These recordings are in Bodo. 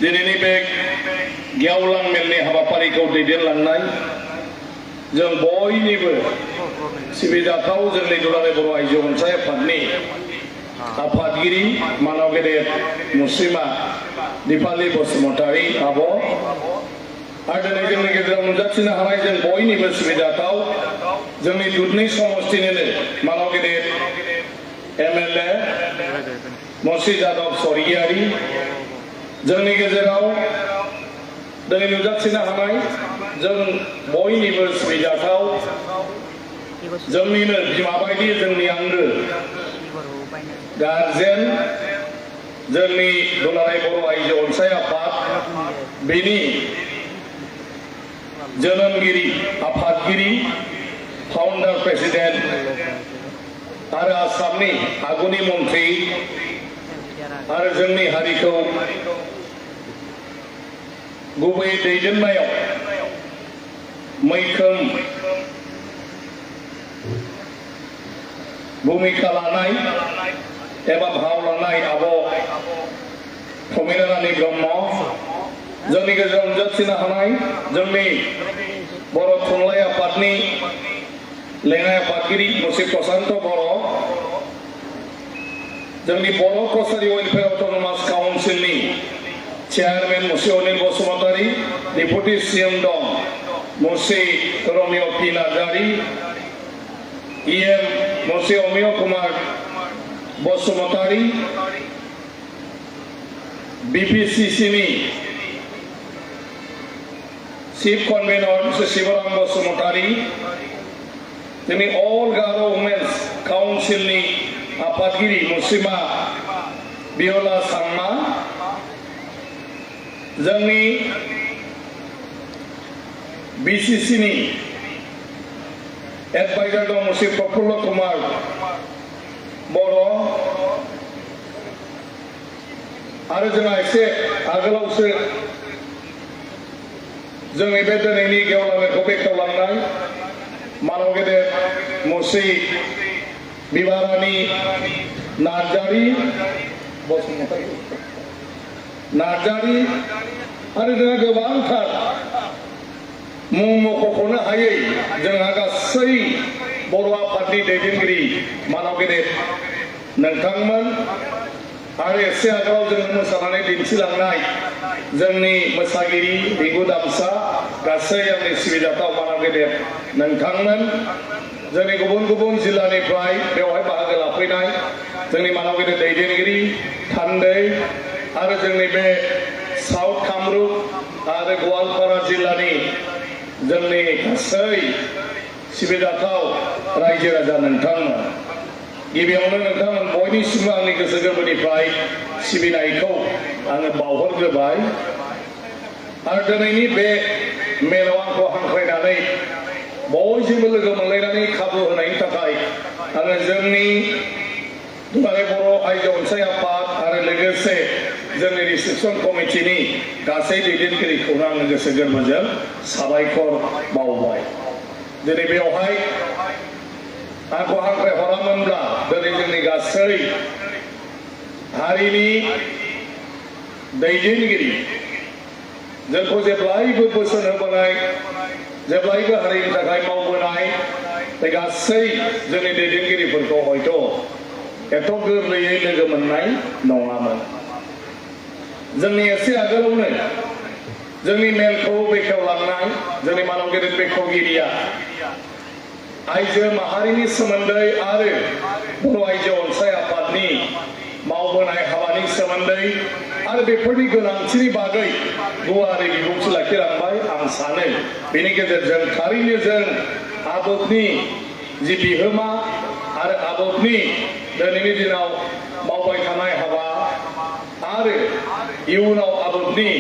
दिनैनि बे गेवलां मेलनि हाबाफारिखौ दैदेनलांनाय जों बयनिबो सिबिजाथाव जोंनि दुलाराय बर' आइजो अनसाय आफादनि आफादगिरि मानव गेदेर मुस्रिमा दिपाली बसुमतारी आब' आरो दिनै जोंनि गेजेराव नुजाथिनो हानाय जों बयनिबो सिबिजाथाव जोंनि दुधनि समष्टिनिनो मानव गेदेर MLA मुंशी जादव स्वर्गीयारि जोंनि गेजेराव दिनै नुजाथिनो हानाय जों बयनिबो सिबिजाथाव जोंनिनो बिमा बायदि जोंनि आंगो गार्जेन जोंनि दुलाराय बर' आइजो अनसाय आफाद बेनि जोनोमगिरि आफादगिरि फाउन्डार प्रेसिडेन्ट आरो आसामनि आगुनि मन्त्रि आरो जोंनि हारिखौ गुबै दैदेननायाव मैखोम भूमिका लानाय एबा भाव लानाय आब' प्रमिला रानी ब्रह्म जोंनि गेजेराव नुजाथिनो हानाय जोंनि बर' थुनलाइ आफादनि लेङाइ आफादगिरि मुंशी प्रशान्त बर' जोंनि बर' कसारी वेलफेयार अट'नमास काउन्सिलनि chairman Munshi Anil Basumatary deputy CM दं Munshi Ramiya P Narzary EM Munshi Amiya Kumar Basumatary BPCC नि चीफ कन्वेनर मुंशी शिवराम बसुमतारी जोंनि अल गार' वुमेन्स काउन्सिलनि आफादगिरि मुस्रिमा बियला सांमा जोंनि BCC नि एडभाइजर दं मुंशी प्रफुल्ल कुमार बर' आरो जोंहा एसे आगोलावसो जोंनि बे दिनैनि गेवलांनायखौ बेखेवलांनाय मानव गेदेर मुंशी बिबारानी नार्जारी नार्जारी आरो जोंहा गोबांथार मुं मख'ख'नो हायै जोंहा गासै बर' आफादनि दैदेनगिरि मानव गेदेर नोंथांमोन आरो एसे आगोलाव जोङो मोसानानै दिन्थिलांनाय जोंनि मोसागिरि बिगु दामसा गासै आंनि सिबिजाथाव मानव गेदेर नोंथांमोन जोंनि गुबुन गुबुन जिल्लानिफ्राय बेवहाय बाहागो लाफैनाय जोंनि मानव गेदेर दैदेनगिरि थान्दै आरो जोंनि बे साउथ कामरुप आरो गवालपारा जिल्लानि जोंनि गासै सिबिजाथाव रायजो राजा नोंथांमोन गिबियावनो नोंथांमोन बयनिसिमबो आंनि गोसो गोरबोनिफ्राय सिबिनायखौ आङो बावहरग्रोबाय आरो दिनैनि बे मेलाव आंखौ हांख्रायनानै बयजोंबो लोगो मोनलायनानै खाबु होनायनि थाखाय आङो जोंनि दुलाराय बर' आइजो अनसाय आफाद आरो लोगोसे जोंनि रिसेपसन कमिटिनि गासै दैदेनगिरिखौनो आङो गोसो गोरबोजों साबायखर बावबाय दिनै बेवहाय आंखौ हांख्रायहरामोनब्ला दिनै जोंनि गासै हारिनि दैदेनगिरि जोंखौ जेब्लायबो बोसोन होबोनाय जेब्लायबो हारिनि थाखाय मावबोनाय बे गासै जोंनि दैदेनगिरिफोरखौ हयथ' एथ' गोरलैयै लोगो मोननाय नङामोन जोंनि एसे आगोलावनो जोंनि मेलखौ बेखेवलांनाय जोंनि मानव गेदेर बेखेवगिरिया आइजो माहारिनि सोमोन्दै आरो बर' आइजो अनसाय आफादनि मावबोनाय हाबानि सोमोन्दै आरो बेफोरनि गोनांथिनि बागै गुवारै बिबुंथि लाखिलांबाय आं सानो बेनि गेजेरजों थारैनो जों आदबनि जि बिहोमा आरो आदबनि दिनैनि दिनाव मावबाय थानाय हाबा आरो इयुनाव आदबनि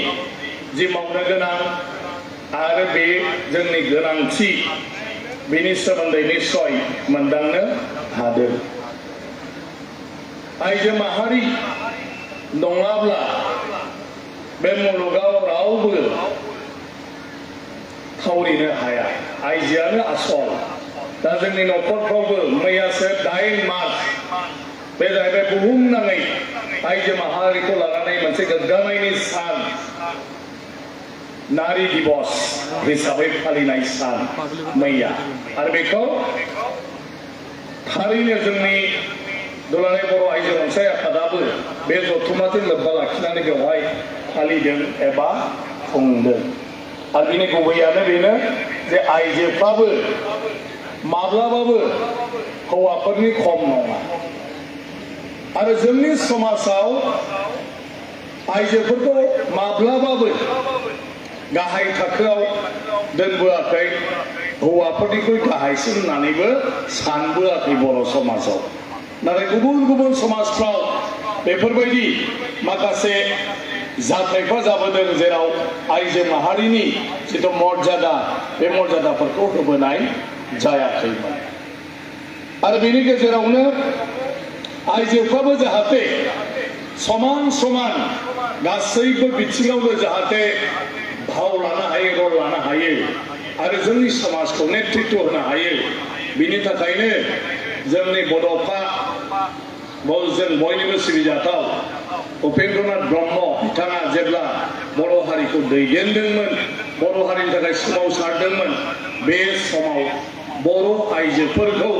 जि मावनो गोनां आरो बे जोंनि गोनांथि बेनि सोमोन्दै निश्चय मोनदांनो हादों आइजो माहारि नङाब्ला बे मुलुगाव रावबो थावरिनो हाया आइजोआनो आसल दा जोंनि न'खरफ्रावबो मैयासो 8 मार्च बे जाहैबाय बुहुमनाङै आइजो माहारिखौ लानानै मोनसे गोग्गानायनि सान नारी दिवस हिसाबै फालिनाय सान मैया आरो बेखौ थारैनो जोंनि दुलाराय बर' आइजो अनसाय आफादाबो बे जथुम्माजों लोब्बा लाखिनानै बेवहाय फालिदों एबा खुंदों आरो बिनि गुबैयानो बेनो जे आइजोफ्राबो माब्लाबाबो हौवाफोरनि खम नङा आरो जोंनि समाजाव आइजोफोरखौ माब्लाबाबो गाहाय थाखोआव दोनबोआखै हौवाफोरनिख्रुइ गाहायसिन होननानैबो सानबोआखै बर' समाजाव नाथाय गुबुन गुबुन समाजफ्राव बेफोरबायदि माखासे जाथायफोर जाबोदों जेराव आइजो माहारिनि जिथु मर्यादा बे मर्यादाफोरखौ होबोनाय जायाखैमोन आरो बेनि गेजेरावनो आइजोफ्राबो जाहाथे समान समान गासैबो बिथिङावनो जाहाथे भाव लानो हायो रल लानो हायो आरो जोंनि समाजखौ नेतृत्व होनो हायो बिनि थाखायनो जोंनि बड'फा जों बयनिबो सिबिजाथाव उपेन्द्रनाथ ब्रह्म बिथाङा जेब्ला बर' हारिखौ दैदेनदोंमोन बर' हारिनि थाखाय सोमावसारदोंमोन बे समाव बर' आइजोफोरखौ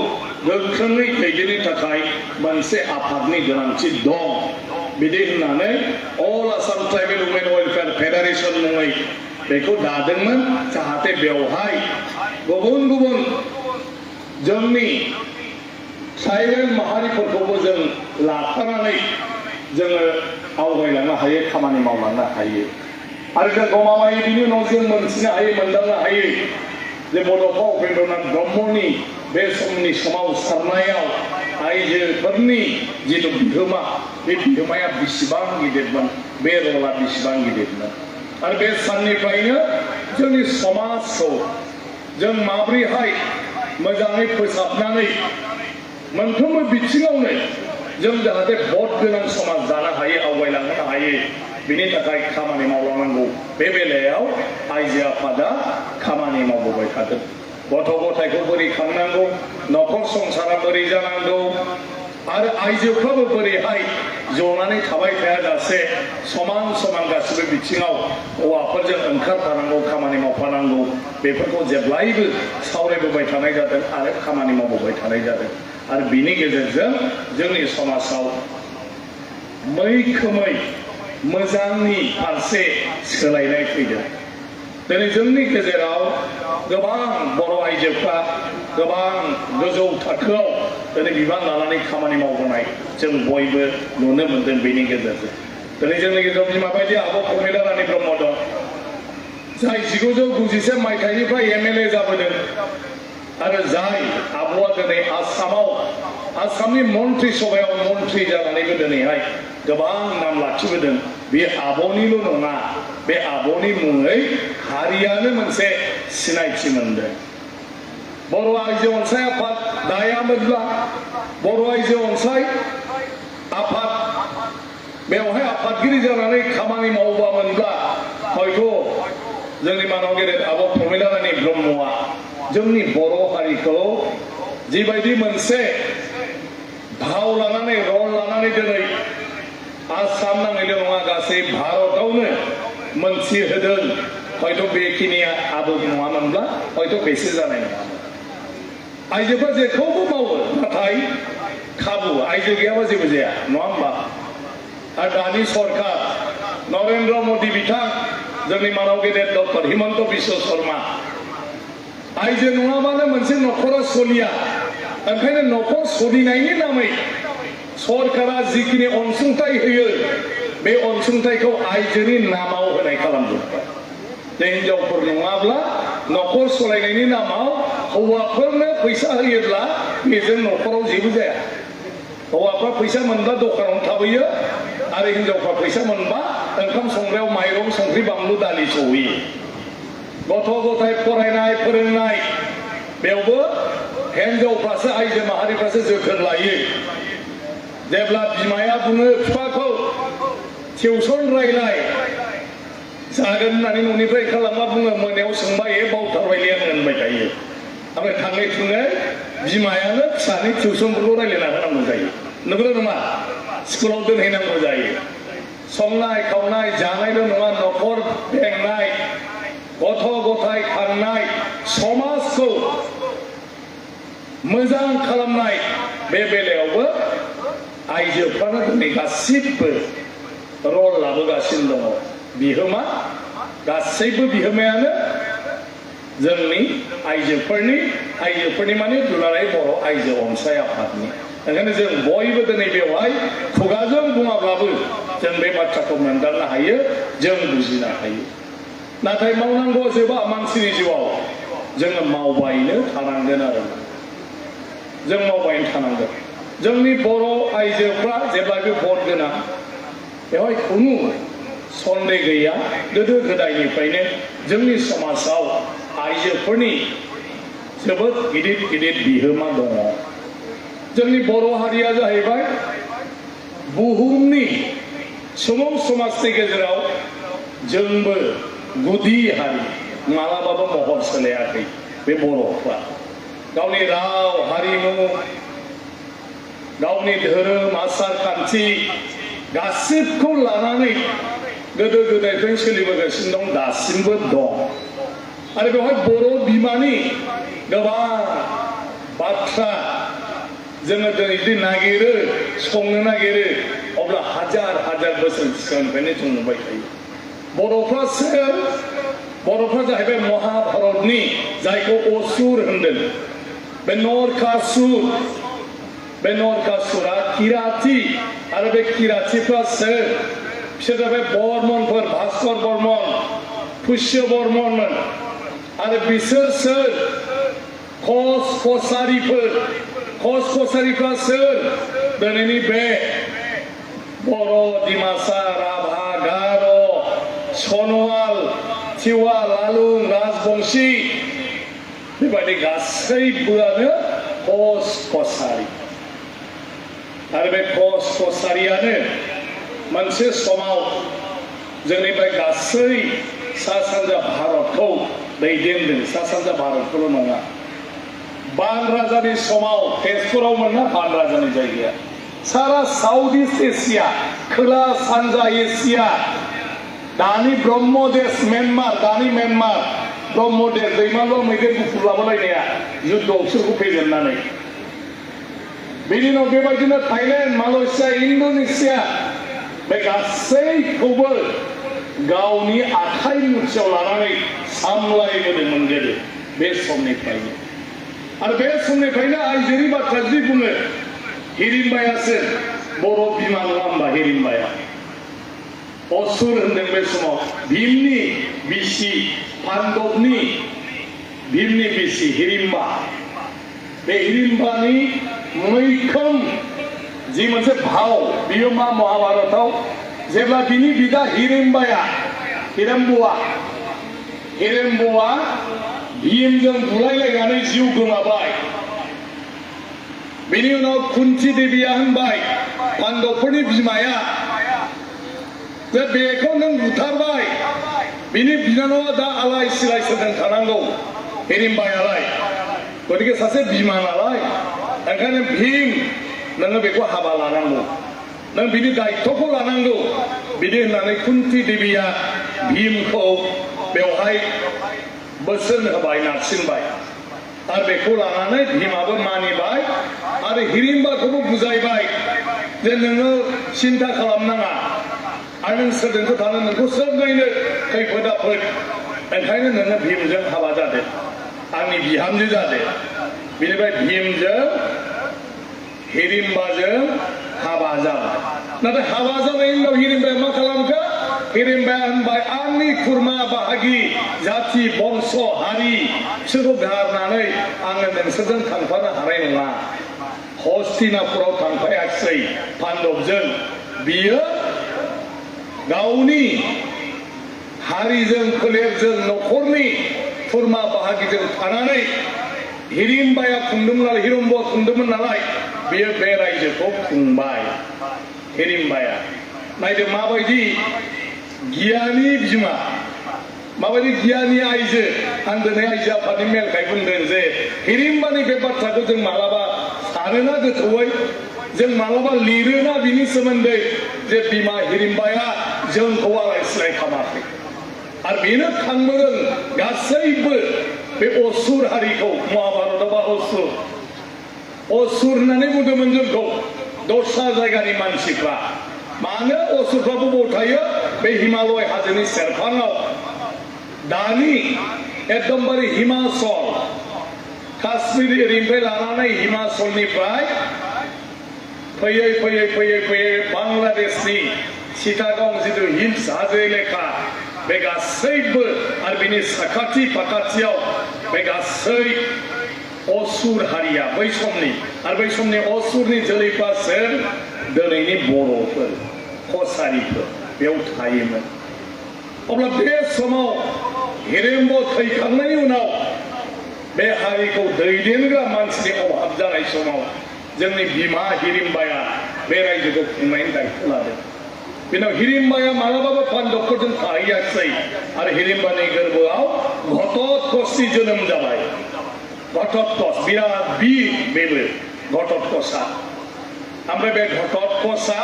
गोख्रोङै दैदेननो थाखाय मोनसे आफादनि गोनांथि दं बिदि होननानै all Assam tribal women welfare federation मुङै बेखौ दादोंमोन जाहाथे बेवहाय गुबुन गुबुन जोंनि ट्राइबेल माहारिफोरखौबो जों लाफानानै जोङो आवगायलांनो हायो खामानि मावलांनो हायो आरो जों गमामायै बिनि उनाव जों मोनथिनो हायो मोनदांनो हायो जे बड'फा उपेन्द्रनाथ ब्रह्मनि बे समनि सोमावसारनायाव आइजोफोरनि जिथु बिहोमा बे बिहोमाया बेसेबां गिदिरमोन बे रला बेसेबां गिदिरमोन आरो बे साननिफ्रायनो जोंनि समाजखौ जों माब्रैहाय मोजाङै फोसाबनानै मोनफ्रोमबो बिथिङावनो जों जाहाथे भट गोनां समाज दानो हायो आवगायलांनो हायो बिनि थाखाय खामानि मावलांनांगौ बे बेलायाव आइजो आफादा खामानि मावबोबाय थादों गथ' गथायखौ बोरै खांनांगौ न'खर संसारा बोरै जानांगौ आरो आइजोफ्राबो बोरैहाय जनानै थाबाय थायाजासे समान समान गासिबो बिथिङाव हौवाफोरजों ओंखारफानांगौ खामानि मावफानांगौ बेफोरखौ जेब्लायबो सावरायबोबाय थानाय जादों आरो खामानि मावबोबाय थानाय जादों आरो बिनि गेजेरजों जोंनि समाजाव मैखोमै मोजांनि फारसे सोलायनाय फैदों दिनै जोंनि गेजेराव गोबां बर' आइजोफ्रा गोबां गोजौ थाखोआव दिनै बिबान लानानै खामानि मावबोनाय जों बयबो नुनो मोनदों बेनि गेजेरजों दिनै जोंनि गेजेराव बिमा बायदि आब' प्रमिला रानी ब्रह्म दं जाय 1991 मायथाइनिफ्राय MLA जाबोदों आरो जाय आब'आ दिनै आसामनि मन्त्रि सभायाव मन्त्रि जानानैबो दिनैहाय गोबां नाम लाखिबोदों बे आब'निल' नङा बे आब'नि मुङै हारियानो मोनसे सिनायथि मोनदों बर' आइजो अनसाय आफाद दायामोनब्ला बर' आइजो अनसाय आफाद बेवहाय आफादगिरि जानानै खामानि मावबामोनब्ला हयथ' जोंनि मानाव गेदेर आब' प्रमिला रानी ब्रह्मआ जोंनि बर' हारिखौ जिबायदि मोनसे भाव लानानै रल लानानै दिनै आसाम नाङैल' नङा गासै भारतावनो मोनथिहोदों हयथ' बेखिनिया आबुं नङामोनब्ला हयथ' बेसो जानाय नङामोन आइजोफ्रा जेखौबो मावो नाथाय खाबु आइजो गैयाबा जेबो जाया नङा होमबा आरो दानि सरकार नरेन्द्र मदि बिथां जोंनि मानाव गेदेर डक्टर हिमन्त बिश्व शर्मा आइजो नङाबानो मोनसे न'खरा सोलिया ओंखायनो न'खर सोलिनायनि नामै सरकारा जिखिनि अनसुंथाइ होयो बे अनसुंथाइखौ आइजोनि नामाव होनाय खालामजोब्बाय जे हिनजावफोर नङाब्ला न'खर सालायनायनि नामाव हौवाफोरनो फैसा होयोब्ला बेजों न'खराव जेबो जाया हौवाफ्रा फैसा मोनबा दखानाव थाबोयो आरो हिनजावफ्रा फैसा मोनबा ओंखाम संग्रायाव माइरं संख्रि बानलु दालि सौहैयो गथ' गथाय फरायनाय फोरोंनाय बेयावबो हिनजावफ्रासो आइजो माहारिफ्रासो जोथोन लायो जेब्ला बिमाया बुङो बिफाखौ टिउसन रायलाय जागोन होननानै न'निफ्राय ओंखारलांना बुङो मोनायाव सोंबा बावथारबायलै आं होनबाय थायो ओमफ्राय थाङै थुङै बिमायानो फिसानि टिउसनफोरखौ रायलायना होनांगौ जायो नंगौ नङा स्कुलाव दोनहैनांगौ जायो संनाय खावनाय जानायल' नङा न'खर बेंनाय मोजां खालामनाय बे बेलायावबो आइजोफ्रानो दिनै गासिबो रल लाबोगासिनो दङ बिहोमा गासैबो बिहोमायानो जोंनि आइजोफोरनि माने दुलाराय बर' आइजो अनसाय आफादनि ओंखायनो जों बयबो दिनै बेवहाय खुगाजों बुङाब्लाबो जों बे बाथ्राखौ मोनदांनो हायो जों बुजिनो हायो नाथाय मावनांगौ जोबा मानसिनि जिउआव जोङो मावबायनो थानांगोन आरो जों मावबायनो थानांगोन जोंनि बर' आइजोफ्रा जेब्लाबो भट गोनां बेवहाय खुनु सन्देह गैया गोदो गोदायनिफ्रायनो जोंनि समाजाव आइजोफोरनि जोबोद गिदिर गिदिर बिहोमा दङ जोंनि बर' हारिया जाहैबाय बुहुमनि सुबुं समाजनि गेजेराव जोंबो गुदि हारि मालाबाबो महर सोलायाखै बे बर'फ्रा गावनि राव हारिमु गावनि धोरोम आसार खान्थि गासिबखौ लानानै गोदो गोदायनिफ्रायनो सोलिबोगासिनो दं दासिमबो दं आरो बेवहाय बर' बिमानि गोबां बाथ्रा जोङो दिनै नागिरो संनो नागिरो अब्ला हाजार हाजार बोसोर सिगांनिफ्रायनो जों नुबाय थायो बर'फ्रा सोर बर'फ्रा जाहैबाय महाभारतनि जायखौ असुर होनदों बे नरकासुरा किराति आरो बे किरातिफ्रा सोर बिसोर जाबाय बर्मनफोर भास्कर बर्मन पुष्य बर्मनमोन आरो बिसोर सोर कस कसारिफ्रा सोर दिनैनि बे बर' डिमासा राभा गार' सनवाल तिवा लालुं राजबंशी बेबायदि गासैबोआनो कस कसारि आरो बे कस कसारियानो मोनसे समाव जोंनि बे गासै सा सानजा भारतखौ दैदेनदों सा सानजा भारतखौल' नङा बान राजानि समाव तेजपुरावमोन ना बान राजानि जायगाया सारा साउथ इस्ट एसिया खोला सानजा एसिया दानि ब्रह्मदेश म्यानमार ब्रह्मदेश दैमालु मैदेर गुफुर लाबोलायनाया युद्धआव बिसोरखौ फेजेननानै बेनि उनाव बेबायदिनो थाइलेण्ड मालयेसिया इन्ड'नेसिया बे गासैखौबो गावनि आखाइ मुथियाव लानानै सामलायबोदोंमोन गोदो बे समनिफ्रायनो आरो बे समनिफ्रायनो आइजोनि बाथ्रा जुदि बुङो हिरिम्बाया सोर बर' बिमा नङा होमबा हिरिम्बाया असुर होनदों बे समाव भीमनि बिसि पान्डबनि भीमनि बिसि हिरिम्बा बे हिरिम्बानि मैखोम जि मोनसे भाव बियो मा महाभारतआव जेब्ला बिनि बिदा हिरम्बआ भीमजों बुलायलायनानै जिउ गोमाबाय बिनि उनाव कुन्ती देबिया होनबाय पान्डबफोरनि बिमाया जे बेखौ नों बुथारबाय बिनि बिनानावा दा आलाय सिलाय सोरजों थानांगौ हिरिम्बायालाय गतिके सासे बिमा नालाय ओंखायनो भीम नोङो बेखौ हाबा लानांगौ नों बिनि दायित्वखौ लानांगौ बिदि होननानै कुन्ती देबिया भीमखौ बेवहाय बोसोन होबाय नारसिनबाय आरो बेखौ लानानै भीमाबो मानिबाय आरो हिरिम्बाखौबो बुजायबाय जे नोङो सिन्था खालामनाङा आरो नों सोरजोंसो थानो नोंखौ सोर नायनो खैफोद आफोद ओंखायनो नोङो भीमजों हाबा जादो आंनि बिहामजो जादो बेनिफ्राय भीमजों हिरिम्बाजों हाबा जाबाय नाथाय हाबा जानायनि उनाव हिरिम्बाया मा खालामखो हिरिम्बाया होनबाय आंनि खुरमा बाहागि जाथि बंस हारि बिसोरखौ गारनानै आङो नोंसोरजों थांफानो हानाय नङा हस्तिनापुराव थांफायाखिसै पान्डबजों बियो गावनि हारिजों फोलेरजों न'खरनि खुरमा बाहागिजों थानानै हिरिम्बाया खुंदोंमोन नालाय बियो बे रायजोखौ खुंबाय हिरिम्बाया नायदो माबायदि गियानि बिमा माबायदि गियानि आइजो आं दिनै आइजो आफादनि मेलखाय बुंदों जे हिरिम्बानि बे बाथ्राखौ जों मालाबा सानोना गोथौयै जों मालाबा लिरोना बिनि सोमोन्दै जे बिमा हिरिम्बाया जोंखौ आलाय सिलाय खालामाखै आरो बेनो खांबोदों गासैबो बे असुर हारिखौ महाभारतआव असुर असुर होननानै बुंदोंमोन जोंखौ दस्रा जायगानि मानसिफ्रा मानो असुरफ्रा बबाव थायो बे हिमालय हाजोनि सेरफाङाव दानि एकदमबारे हिमाचल काश्मीर एरिनिफ्राय लानानै हिमाचलनिफ्राय फैयै फैयै फैयै फैयै बांलादेशनि चिटागं जितु हिल्स हाजो एलेका बे गासैबो आरो बिनि साखाथि फाखाथियाव बे गासै असुर हारिया बै समनि असुरनि जोलैफ्रा सोर दिनैनि बर'फोर कसारिफोर बेयाव थायोमोन अब्ला बे समाव हिरिम्ब थैखांनायनि उनाव बे हारिखौ दैदेनग्रा मानसिनि अभाब जानाय समाव जोंनि बिमा हिरिम्बाया बे रायजोखौ खुंनायनि दायित्व लादों बिनाव हिरिम्बाया मालाबाबो पान्डबफोरजों थाहैयाखिसै आरो हिरिम्बानि गोरबोआव घटोत्कचनि जोनोम जाबाय घटोत्कच बिराद बिर बेबो घटोत्कचा ओमफ्राय बे घटोत्कचा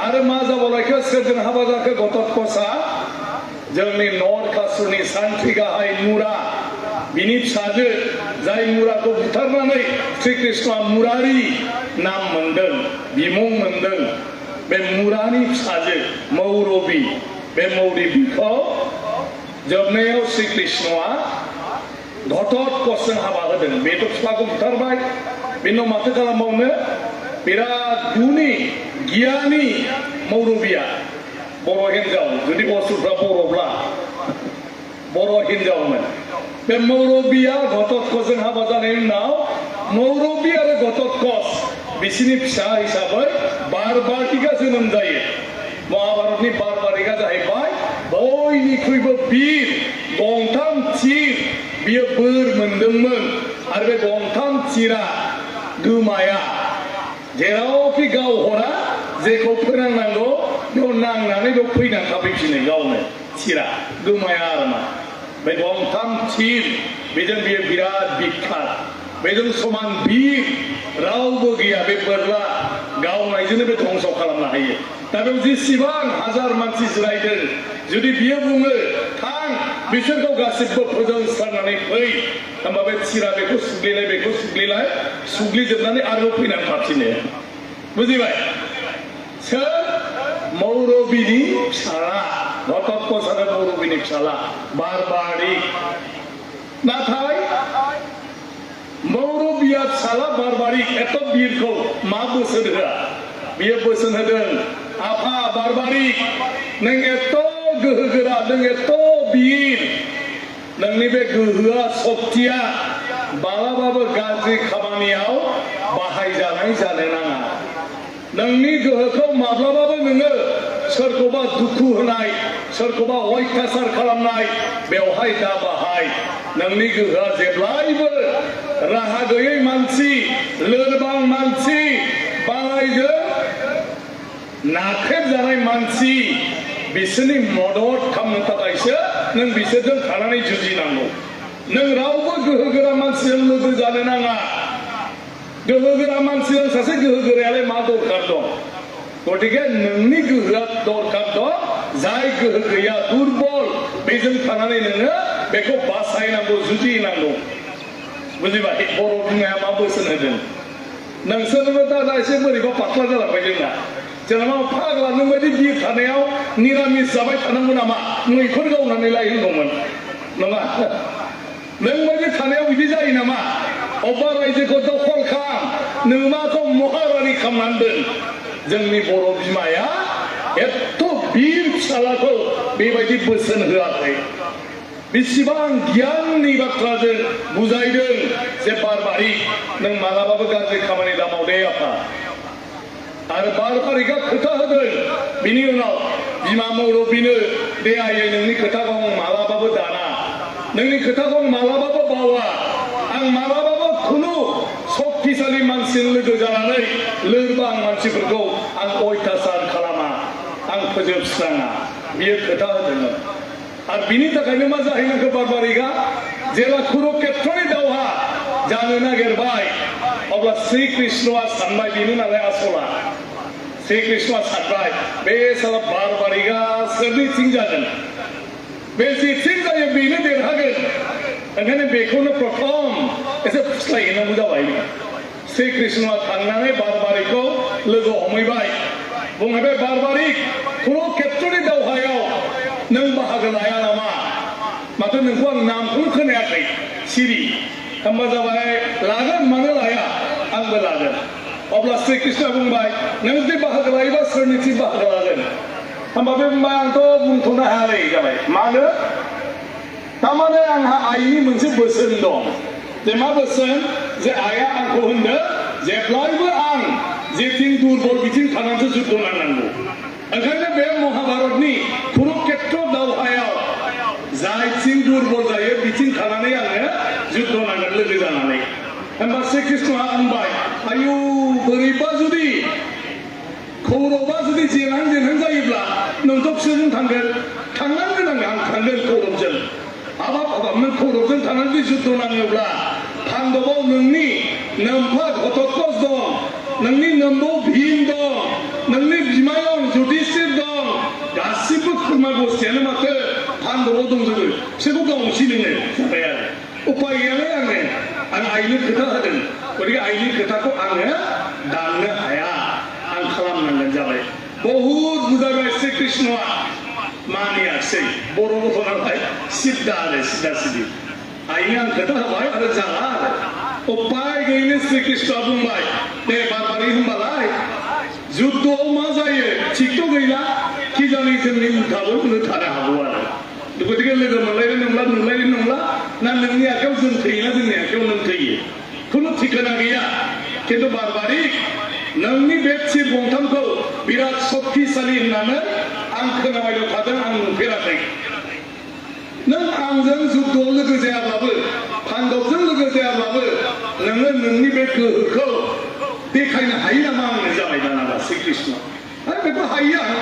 आरो मा जाबावलायखो सोरजों हाबा जाखो घटोत्कचा जोंनि नरकासुरनि सान्थ्रि गाहाय मुरा बिनि फिसाजो जाय मुराखौ बुथारनानै श्रीकृष्णआ मुरारी नाम मोनदों बिमुं मोनदों बे मुरानि फिसाजो मौरबी बे मौरबीखौ जोबनायाव श्रीकृष्णआ घटोत्कचजों हाबा होदों बेथ' फिफाखौ बुथारबाय बेनि उनाव माथो खालामबावनो बिराद गुनि गियानि मौरबीया बर' हिनजाव जुदि असुरफ्रा बर'ब्ला बर' हिनजावमोन बे मौरबीया घटोत्कचजों हाबा जानायनि उनाव मौरबी आरो घटोत्कच बिसिनि फिसा हिसाबै बारबारिका जोनोम जायो महाभारतनि बारबारिका जाहैबाय बयनिख्रुइबो बिर गंथाम थिर बियो बोर मोनदोंमोन आरो बे गंथाम थिरा गोमाया जेरावखि गावहरा जेखौ फोनांनांगौ बेयाव नांनानै बेयाव फैनानै थाफैफिनो गावनो थिरा गोमाया आरो मा बे गंथाम थिर बेजों बियो बिराद बिख्यात बेजों समान बिर रावबो गैया बे बोरला गावनायजोंनो बे धंस खालामनो हायो दा बेयाव जेसेबां हाजार मानसि जिरायदों जुदि बियो बुङो थां बिसोरखौ गासिबो फोजोंस्रांनानै फै होमबा बे थिरा बेखौ सुग्लिलाय सुग्लिजोबनानै आरोबाव फैनानै थाफिनो बुजिबाय सोर मौरबीनि फिसाला घटोत्कच आरो मौरबीनि फिसाला बारबारिक नाथाय मौरबीया फिसाला बारबारिक एथ' बिरखौ मा बोसोन होआ बियो बोसोन होदों आफा बारबारिक नों एथ' गोहोगोरा नों एथ' बिर नोंनि बे गोहोआ शक्तिया मालाबाबो गाज्रि खामानियाव बाहायजानाय जानो नाङा नोंनि गोहोखौ माब्लाबाबो नोङो सोरखौबा दुखु होनाय सोरखौबा अयथासार खालामनाय बेवहाय दा बाहाय नोंनि गोहोआ जेब्लायबो राहा गैयै मानसि लोरबां मानसि बालायजों नाख्रेबजानाय मानसि बिसोरनि मदद खालामनो थाखायसो नों बिसोरजों थानानै जुजिनांगौ नों रावबो गोहोगोरा मानसिजों लोगो जानो नाङा गोहोगोरा मानसिजों सासे गोहोगोरायालाय मा दरखार दं गतिके नोंनि गोहोआ दरखार दं जाय गोहो गैया दुर्बल बेजों थानानै नोङो बेखौ बासायनांगौ जुजिनांगौ बुजिबाय बर' बिमाया मा बोसोन होदों नोंसोरबो दा एसे बोरैबा पातला जालांबाय जोंना जेनेबा फाग्ला नों बायदि बिर थानायाव निरामिस जाबाय थानांगौ नामा मैखुन गावनानै लायनांगौमोन नङा नों बायदि थानायाव बिदि जायो नामा अबेबा रायजोखौ दखल खालाम नोमाखौ महारानि खालामनानै दोन जोंनि बर' बिमाया एथ' बिर फिसालाखौ बेबायदि बोसोन होआखै बेसेबां गियाननि बाथ्राजों बुजायदों जे बारबारिक नों मालाबाबो गाज्रि खामानि दामावदे आफा आरो बारबारिकआ खोथा होदों बिनि उनाव बिमा मौरबीनो दे आयै नोंनि खोथाखौ आं मालाबाबो दाना नोंनि खोथाखौ आं मालाबाबो बावा आं मालाबाबो खुनु शक्तिशाली मानसिजों लोगो जानानै लोरबां मानसिफोरखौ आं अयथासार खालामा आं फोजोबस्राङा बियो खोथा होदोंमोन आरो बिनि थाखायनो मा जाहैनांगौ बारबारिकआ जेब्ला कुरुक्षेत्रनि दावहा जानो नागिरबाय अब्ला श्रीकृष्णआ सानबाय बेनो नालाय आसला श्रीकृष्णआ सानबाय बे साला बारबारिकआ सोरनिथिं जागोन बे जेथिं जायो बेनो देरहागोन ओंखायनो बेखौनो प्रथम एसे फुस्लायहैनांगौ जाबाय श्री कृष्णआ थांनानै बारबारिखौ लोगो हमहैबाय बुंहैबाय बारबारिक कुरुक्षेत्रनि दावहायाव नों बाहागो लाया नामा माथो नोंखौ आं नामखौनो खोनायाखै सिरि होमबा जाबाय लागोन मानो लाया आंबो लागोन अब्ला श्री कृष्णआ बुंबाय नों जुदि बाहागो लायोबा सोरनिथिं बाहागो लागोन होमबा बे बुंबाय आंथ' बुंथ'नो हायालै जाबाय मानो तारमाने आंहा आइनि मोनसे बोसोन दं जे मा बोसोन जे आइया आंखौ होनदों जेब्लायबो आं जेथिं दुर्बल बिथिं थानानैसो जुद्ध नांनांगौ ओंखायनो बे महाभारतनि कुरुक्षेत्र दावहायाव जायथिं दुर्बल जायो बिथिं थानानै आङो जुद्ध नांगोन लोगो जानानै होमबा श्री कृष्णआ बुंबाय आयु बोरैबा जुदि कौरबा जुदि जेनहां जायोब्ला नोंथ' बिसोरजों थांनांगोन आं थांगोन कौरबजों हाबाब नों कौरबजों थानानै जुद्ध नाङोब्ला पान्डबाव नोंनि नोमफा घटोत्कच दं नोंनि नोम्बौ भीम दं नोंनि बिमायं युधिष्ठिर दं गासिबो खुरमा गस्थियानो माथो पान्डबाव दंजोबो बिसोरखौ गावनोसै नोङो जाबाय आरो उपाय गैयालै आं आइनो खोथा होदों गतिके आइनि खोथाखौ आङो दाननो हाया आं खालामनांगोन जाबाय बहुद बुजायबाय श्री कृष्णआ मानियासै बर' गथ' नालाय सिद्दा आरो सिदा सिदि आइनो आं खोथा होबाय आरो जाला आरो उपाय गैयैनो श्री कृष्णआ बुंबाय दे बारबारि होनबालाय जुद्धआव मा जायो थिगथ' गैला कि जानि जोंनि उल्थाबो थानो हागौ आरो गतिके लोगो मोनलायनाय नंला ना नोंनि आखायाव जों थैयोना जोंनि आखायाव नों थैयो खुनु ठिकाना गैया खिन्थु बारबारिक नोंनि बे थिर गंथामखौ बिराद शक्तिशालि होननानै आं खोनाबायल' थादों आं नुफेराखै नों आंजों जुद्धआव लोगो जायाब्लाबो पान्डबजों लोगो जायाब्लाबो नोङो नोंनि बे गोहोखौ देखायनो हायो नामा आंनो जाबाय दानाबा श्री कृष्ण आरो बेखौ हायो आं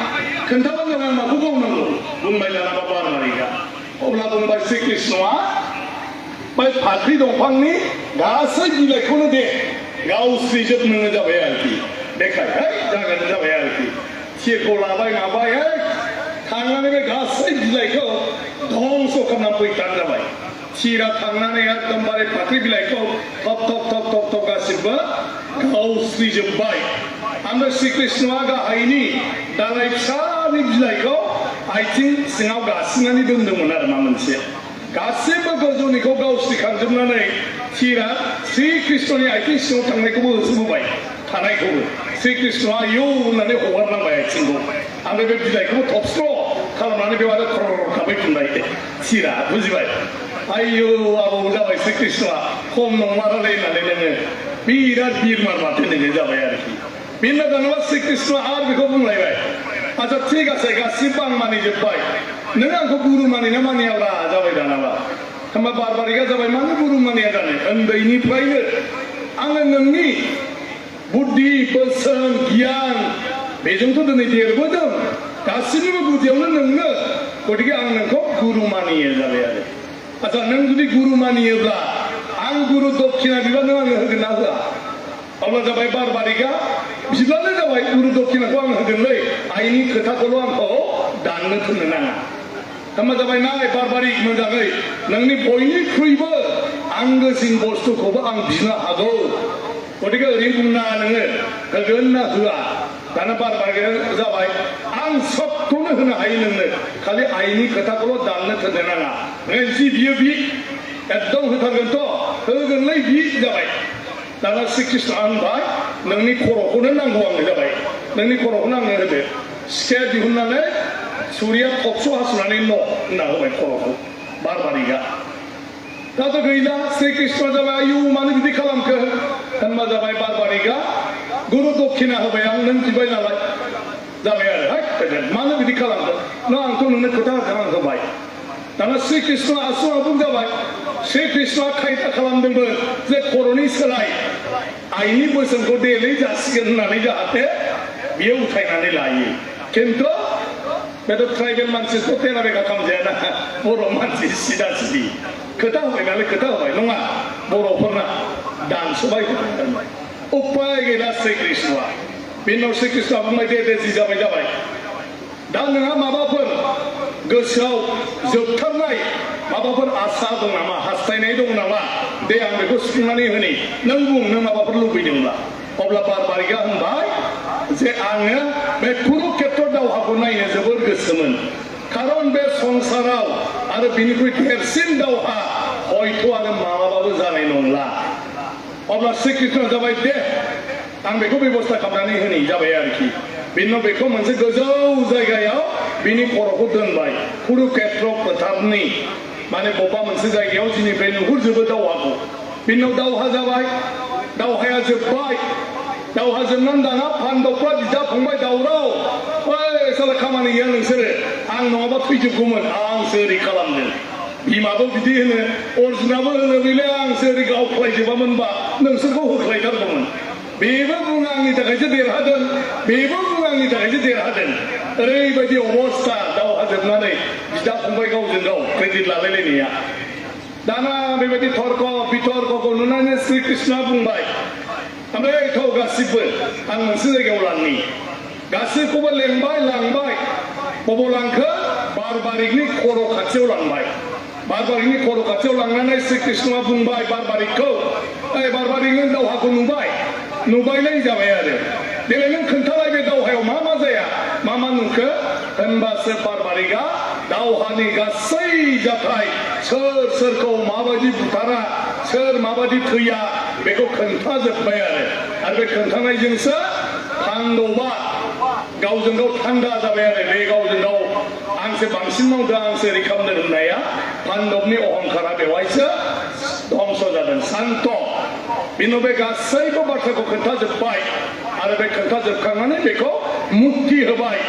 खोन्थाबानो जाबाय आं माखौ गावनांगौ बुंबाय दानाबा बारबारिकआ अब्ला बुंबाय श्री कृष्णआ बै फाख्रि दंफांनि गासै बिलाइखौनो दे गावस्रिजोबनो जाबाय आरोखि देखाय जागोन जाबाय आरोखि थिरखौ लाबाय माबाय थांनानै बे गासै बिलाइखौ धंस' खालामनानै फैथार जाबाय थिरा थांनानै एकदमबारे फाख्रि बिलाइखौ थप थप थप थप थप गासिबो गावस्रिजोब्बाय ओमफ्राय श्री कृष्णआ गाहायनि दालाय फिसानि बिलाइखौ आथिं सिङाव गासिनानै दोनदोंमोन आरो मा मोनसे गासिबो गोजौनिखौ गावस्रिखांजोबनानै थिरा श्री कृष्णनि आथिं सिङाव थांनायखौबो होसोबोबाय थानायखौबो श्री कृष्णआ आयौ होननानै हगारनांबाय आथिंखौ ओमफ्राय बे बिलाइखौबो थबस्र' खालामनानै बेयाव आरो खर थाबायफिनबाय थिरा बुजिबाय आयौ आबौ जाबाय श्री कृष्णआ खम नंमारालै होननानै नोङो बिराद बिरमार माथो नोङो जाबाय आरोखि बेनो दानोबा श्री कृष्णआ आरो बेखौ बुंलायबाय आच्छा थिग आसे गासिबो आं मानिजोब्बाय नों आंखौ गुरु मानिना मानियाब्रा जाबाय दानाबा होमबा बारबारिकआ जाबाय मानो गुरु मानिया जानो उन्दैनिफ्रायनो आङो नोंनि बुद्धि बोसोन गियान बेजोंथ' दिनै देरबोदों गासिनिबो गुदियावनो नोंनो गतिके आं नोंखौ गुरु मानियो जाबाय आरो आच्छा नों जुदि गुरु मानियोब्ला आं गुरु दक्षिणा बिबा नों आंनो होगोन ना होआ अब्ला जाबाय बारबारिकआ बिब्लानो जाबाय गुरु दक्षिणाखौ आं होगोनलै आइनि खोथाखौल' आंखौ दाननो थोननो नाङा होमबा जाबाय नाय बारबारिक मोजाङै नोंनि बयनिख्रुइबो आंगोसिन बुस्थुखौबो आं बिनो हागौ गतिके ओरैनो बुंना नोङो होगोन ना होआ दाना बारबारिकआ जाबाय आं सबखौनो होनो हायो नोंनो खालि आइनि खोथाखौल' दाननो थोननो नाङा नों जि बियो बि एकदम होथारगोनथ' होगोनलै बि जाबाय दाना श्री कृष्णआ होनबाय नोंनि खर'खौनो नांगौ आंनो जाबाय नोंनि खर'खौनो आंनो होदो सिखाया दिहुननानै सुरिया थबस' हास'नानै न' होनना होबाय खर'खौ बारबारिकआ दाथ' गैला श्री कृष्णआ जाबाय आयु मानो बिदि खालामखो होनबा जाबाय बारबारिकआ गुरु दक्षिणा होबाय आं नों बिबाय नालाय जाबाय आरो मानो बिदि खालामखो नों आंथ' नोंनो खोथा होबाय दाना श्री कृष्णआ आसु आबुं जाबाय श्री कृष्णआ खायदा खालामदोंमोन जे खर'नि सोलाय आइनि बोसोनखौ देलै जासिगोन होननानै जाहाथे बियो उथायनानै लायो खिन्थु बेथ' ट्राइबेल मानसिखौ तेरा बेगा खालामजायाना बर' मानसि सिदा सिदि खोथा होबाय नालाय खोथा होबाय नङा बर'फोरना दानस'बाय उपाय गैला श्री कृष्णआ बेनि उनाव श्री कृष्णआ बुंबाय दे जि जाबाय दा नोंहा माबाफोर गोसोआव जोबथारनाय माबाफोर आसा दं नामा हास्थायनाय दं नामा दे आं बेखौ सुफुंनानै होनि नों बुं नों माबाफोर लुबैदोंब्ला अब्ला बारबारिकआ होनबाय जे आङो बे कुरुक्षेत्र दावहाखौ नायनो जोबोर गोसोमोन खारन बे संसाराव आरो बिनिख्रुइ देरसिन दावहा हयथ' आरो मालाबाबो जानाय नंला अब्ला श्रीकृष्णआ जाबाय दे आं बेखौ बेबस्था खालामनानै होनि जाबाय आरोखि बिनि बेखौ मोनसे गोजौ जायगायाव बिनि खर'खौ दोनबाय कुरुक्षेत्र फोथारनि माने बबेबा मोनसे जायगायाव जिनिफ्राय नुहुरजोबो दावहाखौ बिनाव दावहा जाबाय दावहाया जोब्बाय दावहा जोबनानै दाना पान्डबफ्रा बिदा फंबाय दावराव ओइ साला खामानि गैया नोंसोरो आं नङाबा थैजोबगौमोन आंसो ओरै खालामदों बिमाबो बिदि होनो अर्जुनाबो होनो बेलाय आंसो ओरै गावख्लायजोबामोनबा नोंसोरखौ होख्लायथारगौमोन बेबो बुङो आंनि थाखायसो देरहादों बेबो बुङो आंनि थाखायसो देरहादों ओरैबायदि अबस्था दावहा जोबनानै बिदा फंबाय गावजों गाव क्रेडिट लालायलायनाया दाना बेबायदि तर्क बितर्कखौ नुनानै श्रीकृष्णआ बुंबाय ओमफ्राय थौ गासिबो आं मोनसे जायगायाव लांनि गासैखौबो लेंबाय लांबाय बबाव लांखो बारबारिकनि खर' खाथियाव लांबाय बारबारिकनि खर' खाथियाव लांनानै श्रीकृष्णआ बुंबाय बारबारिकखौ ओइ बारबारिकनि दावहाखौ नुबायलाय जाबाय आरो देलाय नों खोन्थालाय बे दावहायाव मा मा जाया मा नुखो होनबासो बारबारिकआ दावहानि गासै जाथाय सोर सोरखौ माबायदि बुथारा सोर माबायदि थैया बेखौ खोन्थाजोब्बाय आरो बे खोन्थानायजोंसो पान्डबा गावजों गाव थान्दा जाबाय आरो बे गावजों गाव आंसो बांसिन मावदों आंसो ओरै खालामदों होननाया पान्डबनि अहंकारा बेवहायसो धंस जादों शान्त बिनाव बे गासैबो बाथ्राखौ खोन्थाजोब्बाय आरो बे खोन्थाजोबखांनानै बेखौ मुक्ति होबाय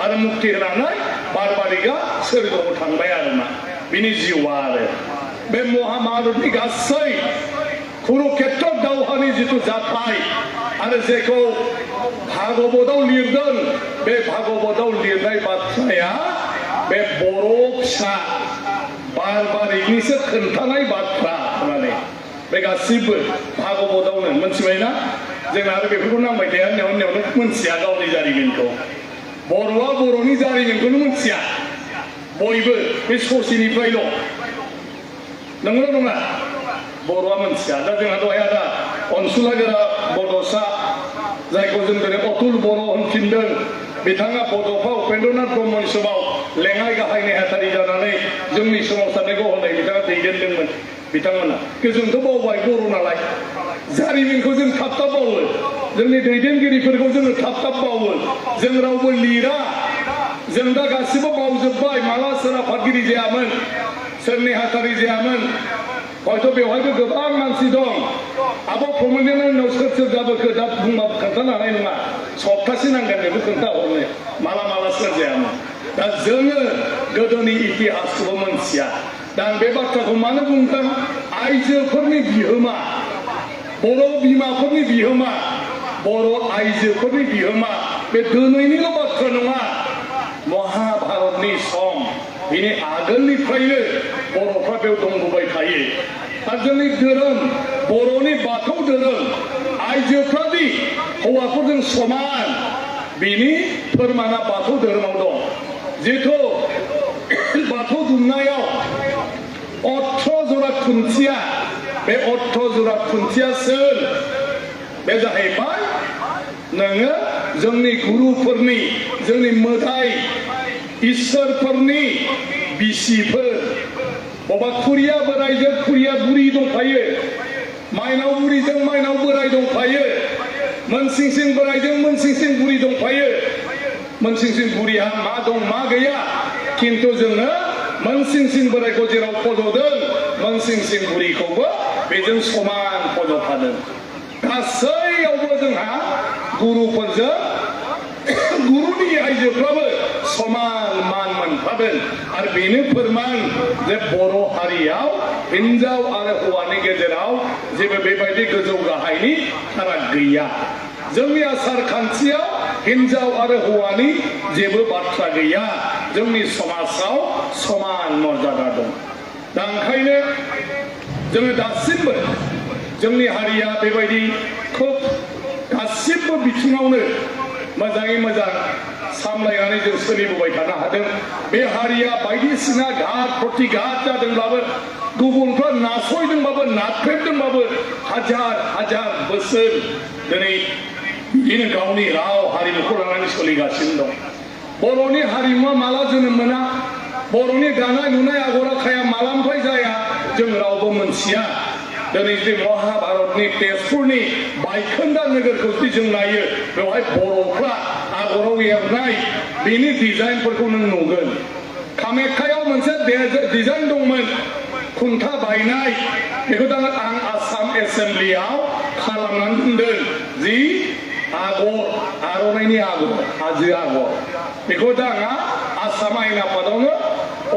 आरो मुक्ति होनानै बारबारिकआ सोरगोआव थांबाय आरोमा बिनि जिउआ आरो बे महाभारतनि गासै कुरुक्षेत्र दावहानि जिथु जाथाय आरो जेखौ भागवतआव लिरदों बे भागवतआव लिरनाय बाथ्राया बे बर' फिसा बारबारिकनिसो खोन्थानाय बाथ्रा माने बे गासिबो भागवतआवनो मोनथिबायना जोंना आरो बेफोरखौ नांबाय थाया होननायावनो मोनथिया गावनि जारिमिनखौ बर'आ बर'नि जारिमिनखौनो मोनथिया बयबो बे ससेनिफ्रायल' नंगौना नङा बर'आ मोनथिया दा जोंहा दहाय आदा अनसुला गोरा बड'सा जायखौ जों दिनै अतुल बर' होनफिनदों बिथाङा बड'फा उपेन्द्रनाथ ब्रह्मनि समाव लेङाइ गाहाय नेहाथारि जानानै जोंनि सोमावसारनायखौ हनै बिथाङा दैदेनदोंमोन बिथांमोना जोंथ' बावबाय बर' नालाय जारिमिनखौ जों थाब थाब बावो जोंनि दैदेनगिरिफोरखौ जोङो थाब थाब बावो जों रावबो लिरा जों दा गासिबो बावजोब्बाय माला सोर आफादगिरि जायामोन सोर नेहाथारि जायामोन हयथ' बेवहायबो गोबां मानसि दं आब' प्रमोदनि उनाव सोर सोर जाबोखो दा बुंबाबो खोन्थानो हानाय नङा सप्तासे नांगोन बेखौ खोन्थाहरनो माला सोर जायामोन दा जोङो गोदोनि इतिहासखौबो मोनथिया दा आं बे बाथ्राखौ मानो बुंदों आइजोफोरनि बिहोमा बर' बिमाफोरनि बिहोमा बर' आइजोफोरनि बिहोमा बे दिनैनिल' बाथ्रा नङा महाभारतनि सम बिनि आगोलनिफ्रायनो बर'फ्रा बेयाव दंबोबाय थायो आरो जोंनि धोरोम बर'नि बाथौ धोरोम आइजोफ्रादि हौवाफोरजों समान बिनि फोरमाना बाथौ धोरोमाव दं जिथु बाथौ दुमनायाव 18 जरा खुन्थिया बे 18 जरा खुन्थिया सोर बे जाहैबाय नोङो जोंनि गुरुफोरनि जोंनि मोदाय इसोरफोरनि बिसिफोर बबा खुरिया बोराइजों खुरिया बुरि दंफायो माइनाव बुरिजों माइनाव बोराइ दंफायो मोनसिंसिं बोराइजों मोनसिंसिं बुरि दंफायो मोनसिंसिं बुरिया मा दं मा गैया खिन्थु जोङो मोनसिंसिं बोराइखौ जेराव फज'दों मोनसिंसिं बुरिखौबो बेजों समान फज'फादों गासैयावबो जोंहा गुरुफोरजों गुरुनि आइजोफ्राबो समान मान मोनफादों आरो बेनो फोरमान जे बर' हारियाव हिन्जाव आरो हौवानि गेजेराव जेबो बेबायदि गोजौ गाहायनि फाराग गैया जोंनि आसार खान्थियाव हिन्जाव आरो हौवानि जेबो बाथ्रा गैया जोंनि समाजाव समान मर्यादा दं दा ओंखायनो जोङो दासिमबो जोंनि हारिया बेबायदि खोब गासिबो बिथिङावनो मोजाङै मोजां सामलायनानै जों सोलिबोबाय थानो हादों बे हारिया बायदिसिना घात प्रतिघात जादोंब्लाबो गुबुनफ्रा नासयदोंबाबो नाख्रेबदोंबाबो हाजार हाजार बोसोर दिनै बिदिनो गावनि राव हारिमुखौ लानानै सोलिगासिनो दं बर'नि हारिमुवा माला जोनोम मोना बर'नि दानाय लुनाय आगर आखाया मालानिफ्राय जाया जों रावबो मोनथिया दिनै जे महाभारतनि तेजपुरनि बायखोन्दा नोगोरखौ जुदि जों नायो बेवहाय बर'फ्रा आगराव एरनाय बेनि डिजाइनफोरखौ नों नुगोन कामाख्यायाव मोनसे डिजाइन दंमोन खुन्था बायनाय बेखौ दा आं आसाम एसेम्ब्लियाव खालामनानै दोनदों जि आगर आर'नाइनि आगर हाजो आगर बेखौ दा आंहा आसाम आयेन आफादावनो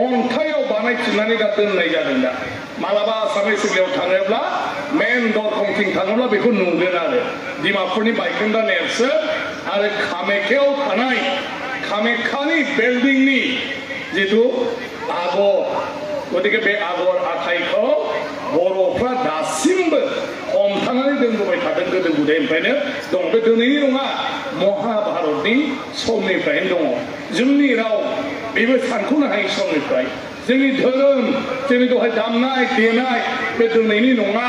अन्थाइयाव बानायफिननानै दा दोननाय जादों दा मालाबा आसाम एसेम्ब्लियाव थाङोब्ला मेन दरखंथिं थाङोब्ला बेखौ नुगोन आरो डिमापुरनि बायखोन्दा नेरसोन आरो कामाख्यायाव थानाय कामाख्यानि बिल्डिंनि जिथु आगर गतिके बे आगर आखाइखौ बर'फ्रा दासिमबो हमथानानै दोनबोबाय थादों गोदो गोदायनिफ्रायनो दं बे दिनैनि नङा महाभारतनि समनिफ्रायनो दङ जोंनि राव बेबो सानख'नो हायै समनिफ्राय जोंनि धोरोम जोंनि दहाय दामनाय देनाय बे दिनैनि नङा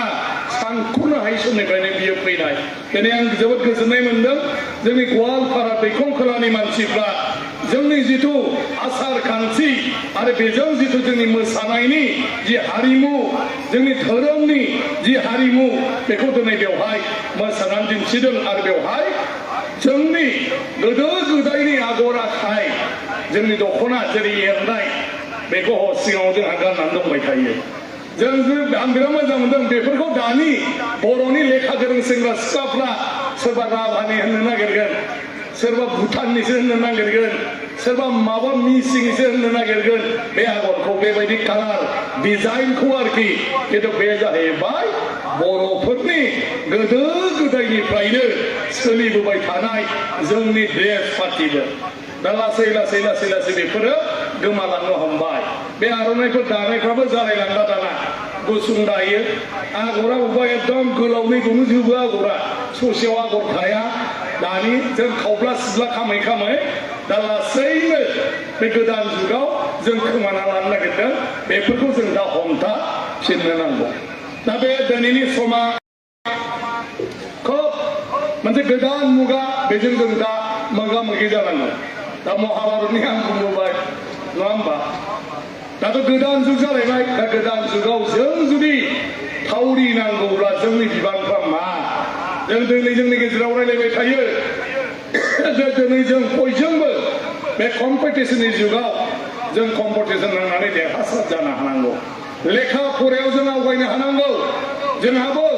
सानख'नो हायै समनिफ्रायनो बियो फैनाय दिनै आं जोबोद गोजोननाय मोन्दों जोंनि गवालपारा दैखं खोलानि मानसिफ्रा जोंनि जिथु आसार खान्थि आरो बेजों जिथु जोंनि मोसानायनि जि हारिमु जोंनि धोरोमनि जि हारिमु बेखौ दिनै बेवहाय मोसानानै दिन्थिदों आरो बेवहाय जोंनि गोदो गोदायनि आगर आखाइ जोंनि दख'ना जेरै एरनाय बेखौ सिगाङाव जोंहा गाननानै दंबाय थायो आं बिराद मोजां मोनदों बेफोरखौ दानि बर'नि लेखा गोरों सेंग्रा सिख्लाफ्रा सोरबा राभानि होननो नागिरगोन सोरबा भुटाननिसो होननो नागिरगोन सोरबा माबा मिसिंसो होननो नागिरगोन बे आगरखौ बेबायदि कालार डिजाइनखौ आरोखि खिन्थु बे जाहैबाय बर'फोरनि गोदो गोदायनिफ्रायनो सोलिबोबाय थानाय जोंनि ड्रेस पार्टिबो दा लासै लासै लासै लासै बेफोरो गोमालांनो हमबाय बे आर'नाइफोर दानायफ्राबो जालायलांला दाना गुसुं दायो आगरा बबेबा एकदम गोलावै दंजोबो आगरा ससेयाव आगर थाया दानि जों खावब्ला सिब्ला खामै खामै दा लासैनो बे गोदान जुगाव जों खोमाना लानो नागिरदों बेफोरखौ जों दा हमथाफिननो नांगौ दा बे दिनैनि समा खोब मोनसे गोदान मुगा बेजों जों दा मोगा मोगि जानांगौ दा महाभारतनि आं बुंबोबाय नङा होमबा दाथ' गोदान जुग जालायबाय दा गोदान जुगाव जों जुदि थावरि नांगौब्ला जोंनि बिबानफ्रा मा जों दिनै जोंनि गेजेराव रायलायबाय थायो दिनै जों बयजोंबो बे कम्पिटिशननि जुगाव जों कम्पिटिशन नांनानै देरहासार जानो हानांगौ लेखा फरायाव जों आवगायनो हानांगौ जोंहाबो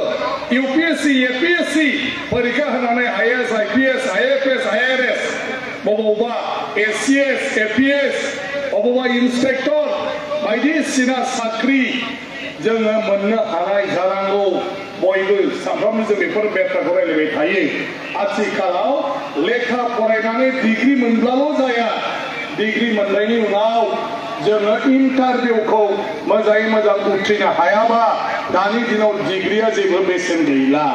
इउपिएससि एपिएससि परीक्षा होनानै आइएस आइपिएस आइएफएस आइआरएस बबावबा एसिएस एपिएस बबावबा इन्सपेक्टर बायदिसिना साख्रि जोङो मोननो हानाय जानांगौ बयबो सानफ्रोमबो जों बेफोर बाथ्राखौ रायलायबाय थायो आथिखालाव लेखा फरायनानै डिग्री मोनब्लाल' जाया डिग्री मोननायनि उनाव जोङो इन्टारभिउखौ मोजाङै मोजां उथ्रिनो हायाबा दानि दिनाव डिग्रीया जेबो बेसेन गैला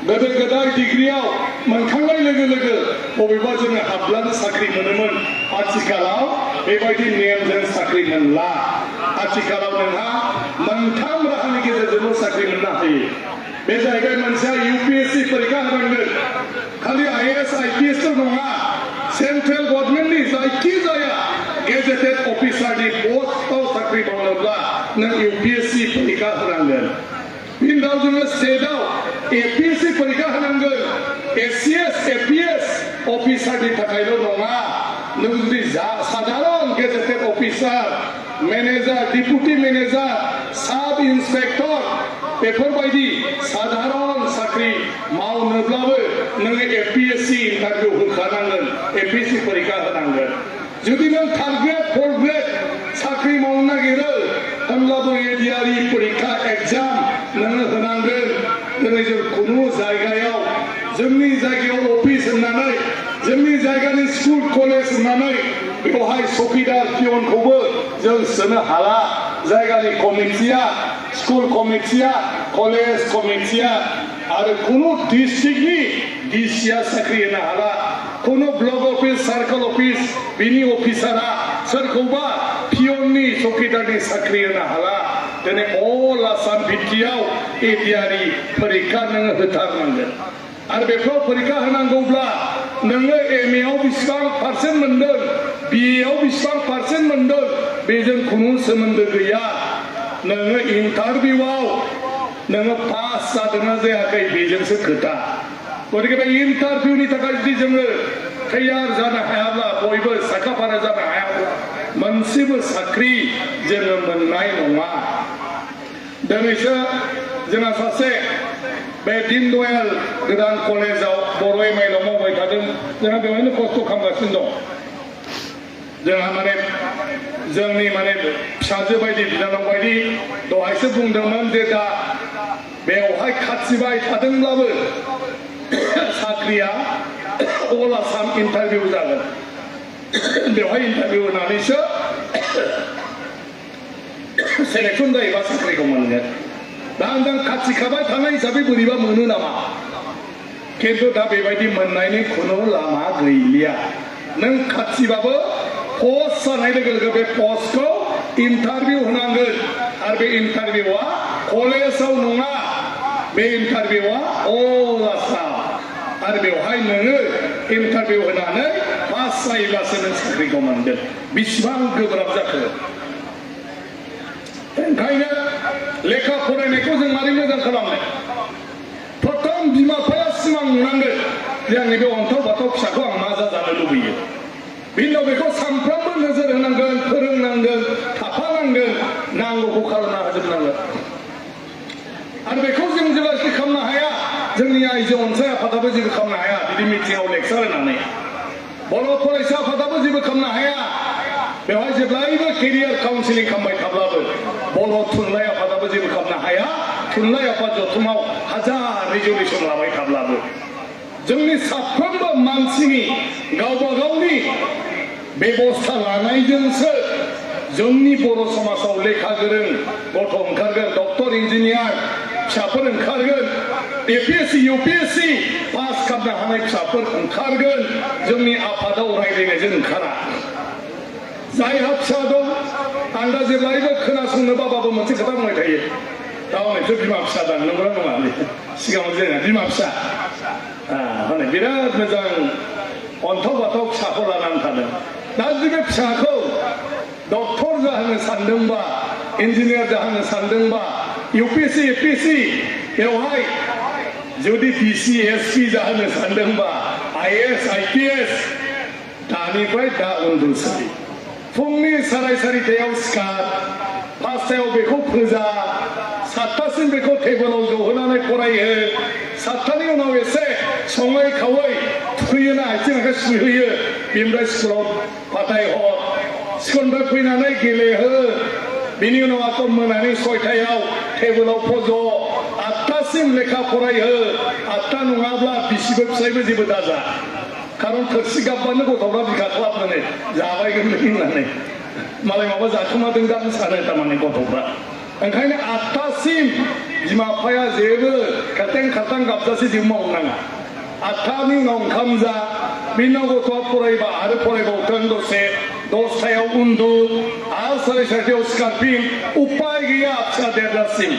गोदो गोदाय डिग्रीयाव मोनखांनाय लोगो लोगो बबेबा जोङो हाबब्लानो साख्रि मोनोमोन आथिखालाव बेबायदि नेमजों साख्रि मोनला आथिखालाव नोंहा मोनथाम राहानि गेजेरजोंबो साख्रि मोननो हायो बे जाहैबाय मोनसेया इउपिएससि परीक्षा होनांगोन खालि आइएएस आइपिएसल' नङा सेन्ट्रेल गभर्नमेन्टनि जायखिजाया गेजेटेड अफिसारनि पस्टआव साख्रि मावनोब्ला नों इउपिएससि परीक्षा होनांगोन बिनि उनाव जोङो स्टेटआव एपिएससि परीक्षा होनांगोन एसिएस एपिएस अफिसारनि थाखायल' नङा नों जुदि साधारन gazetted officer manager deputy manager साब इन्सपेक्टर बेफोरबायदि साधारन साख्रि मावनोब्लाबो नोङो एपिएससि इन्टारभिउ होखानांगोन एपिएससि परीक्षा होनांगोन जुदि नों थार्ड ग्रेड फोर्थ ग्रेड साख्रि मावनो नागिरो होनब्लाबो एडिआरइ परीक्षा एग्जाम नोङो होनांगोन दिनै जों खुनु जायगायाव जोंनि जायगायाव अफिस होननानै जोंनि जायगानि स्कुल कलेज होननानै बेवहाय चौकीदार पियनखौबो जों सोनो हाला जायगानि कमिटिया स्कुल कमिटिया कलेज कमिटिया आरो खुनु डिस्ट्रिक्टनि डिसिया साख्रि होनो हाला खुनु ब्लक अफिस सार्कल अफिस बिनि अफिसारा सोरखौबा पियननि चौकीदारनि साख्रि होनो हाला दिनै अल आसाम भित्तियाव एपिआरइ परीक्षा नोङो होथारनांगोन आरो बेफोराव परीक्षा होनांगौब्ला नोङो एमए आव बेसेबां पार्सेन्ट मोनदों बिए आव बेसेबां पार्सेन्ट मोनदों बेजों खुनु सोमोन्दो गैया नोङो इन्टारभिउआव नोङो पास जादोंना जायाखै बेजोंसो खोथा गतिके बे इन्टारभिउनि थाखाय जुदि जोङो तैयार जानो हायाब्ला बयबो साखाफारा जानो हायाब्ला मोनसेबो साख्रि जोङो मोननाय नङा दिनैसो जोंहा सासे बे दीन दयाल गोदान कलेजाव बर' एमआइएल मावबाय थादों जोंहा बेवहायनो खस्थ' खालामगासिनो दं जोंहा माने जोंनि माने फिसाजो बायदि बिनानाव बायदि दहायसो बुंदोंमोन जे दा बेवहाय खाथिबाय थादोंब्लाबो साख्रिया अल आसाम इन्टारभिउ जागोन बेवहाय इन्टारभिउ होनानैसो सेलेक्सन जायोबा साख्रिखौ मोनगोन दा आं खाथि खाबाय थानाय हिसाबै बोरैबा मोनो नामा खिन्थु दा बेबायदि मोननायनि खुनु लामा गैलिया नों खाथिबाबो पस्ट जानाय लोगो लोगो बे पस्टखौ इन्टारभिउ होनांगोन आरो बे इन्टारभिउआ कलेजाव नङा बे इन्टारभिउआ अल आसाम आरो बेवहाय नोङो इन्टारभिउ होनानै पास जायोब्लासो नों साख्रिखौ मोनगोन बेसेबां गोब्राब जाखो ओंखायनो लेखा फरायनायखौ जों मारै मोजां खालामनो प्रथम बिमा बिफाया सिमां नुनांगोन जे आंनि बे अन्थाव बाथाव फिसाखौ आं मा जाजानो लुबैयो बिनि उनाव बेखौ सानफ्रोमबो नोजोर होनांगोन फोरोंनांगोन थाफानांगोन नांगौखौ खालामना होजोबनांगोन आरो बेखौ जों जेब्लाखि खालामनो हाया जोंनि आइजो अनसाय आफादाबो जेबो खालामनो हाया बिदि मिटिंआव लेक्सार होनानै बर' फरायसा आफादाबो जेबो खालामनो हाया बेवहाय जेब्लायबो केरियार काउन्सिलिं खालामबाय थाब्लाबो बर' थुनलाइ आफादाबो जेबो खालामनो हाया थुनलाइ आफाद जथुमाव हाजार रिजलिउसन लाबाय थाब्लाबो जोंनि साफ्रोमबो मानसिनि गावबा गावनि बेबस्था लानायजोंसो जोंनि बर' समाजाव लेखा गोरों गथ' ओंखारगोन डक्टर इन्जिनियार फिसाफोर ओंखारगोन एपिएससि इउपिएससि पास खालामनो हानाय फिसाफोर ओंखारगोन जोंनि आफादाव रायज्लायनायजों ओंखारा जायहा फिसा दं आं दा जेब्लायबो खोनासंनो बाबाबो मोनसे खोथा बुंबाय थायो दा हनैथ' बिमा फिसा दां नंगौना नङा सिगाङाव जोंना बिमा फिसा हनै बिराद मोजां अन्थाव बाथाव फिसाखौ लानानै थादों दा जुदि बे फिसाखौ डक्टर जाहोनो सानदोंबा इन्जिनियार जाहोनो सानदोंबा इउपिएससि एपिएससि बेवहाय जुदि पिसि एसपि जाहोनो सानदोंबा आइएएस आइपिएस दानिफ्राय दा उन्दुसै फुंनि 4:30 सिखार 5टायाव बेखौ फोजा 7टासिम बेखौ टेबोलाव जहोनानै फरायहो 7टानि उनाव एसे सङै खावै थुखैयोना आथिं आखाइ सुहोयो बेनिफ्राय स्कुलाव फाथायहर स्कुलनिफ्राय फैनानै गेलेहो बिनि उनाव आरो मोनानि 6टायाव टेबोलाव फज' 8टासिम लेखा फरायहो 8टा नङाब्ला बिसिबो फिसायबो जेबो दाजा खारन थोरसि गाबबानो गथ'फ्रा बिखा खालामनानै जाबाय गोनलै होननानै मालाय माबा जाखोमादों दा सानो थारमाने गथ'फ्रा ओंखायनो 8टासिम बिमा बिफाया जेबो खारथें खारथां गाबजासे जेबो मावनाङा 8टानि उनाव ओंखाम जा बिनि उनाव गथ'आ फरायबा आरो फरायबावथों दसे 10टायाव उन्दु आरो 4:30 सिखारफिन उपाय गैया फिसा देरजासिम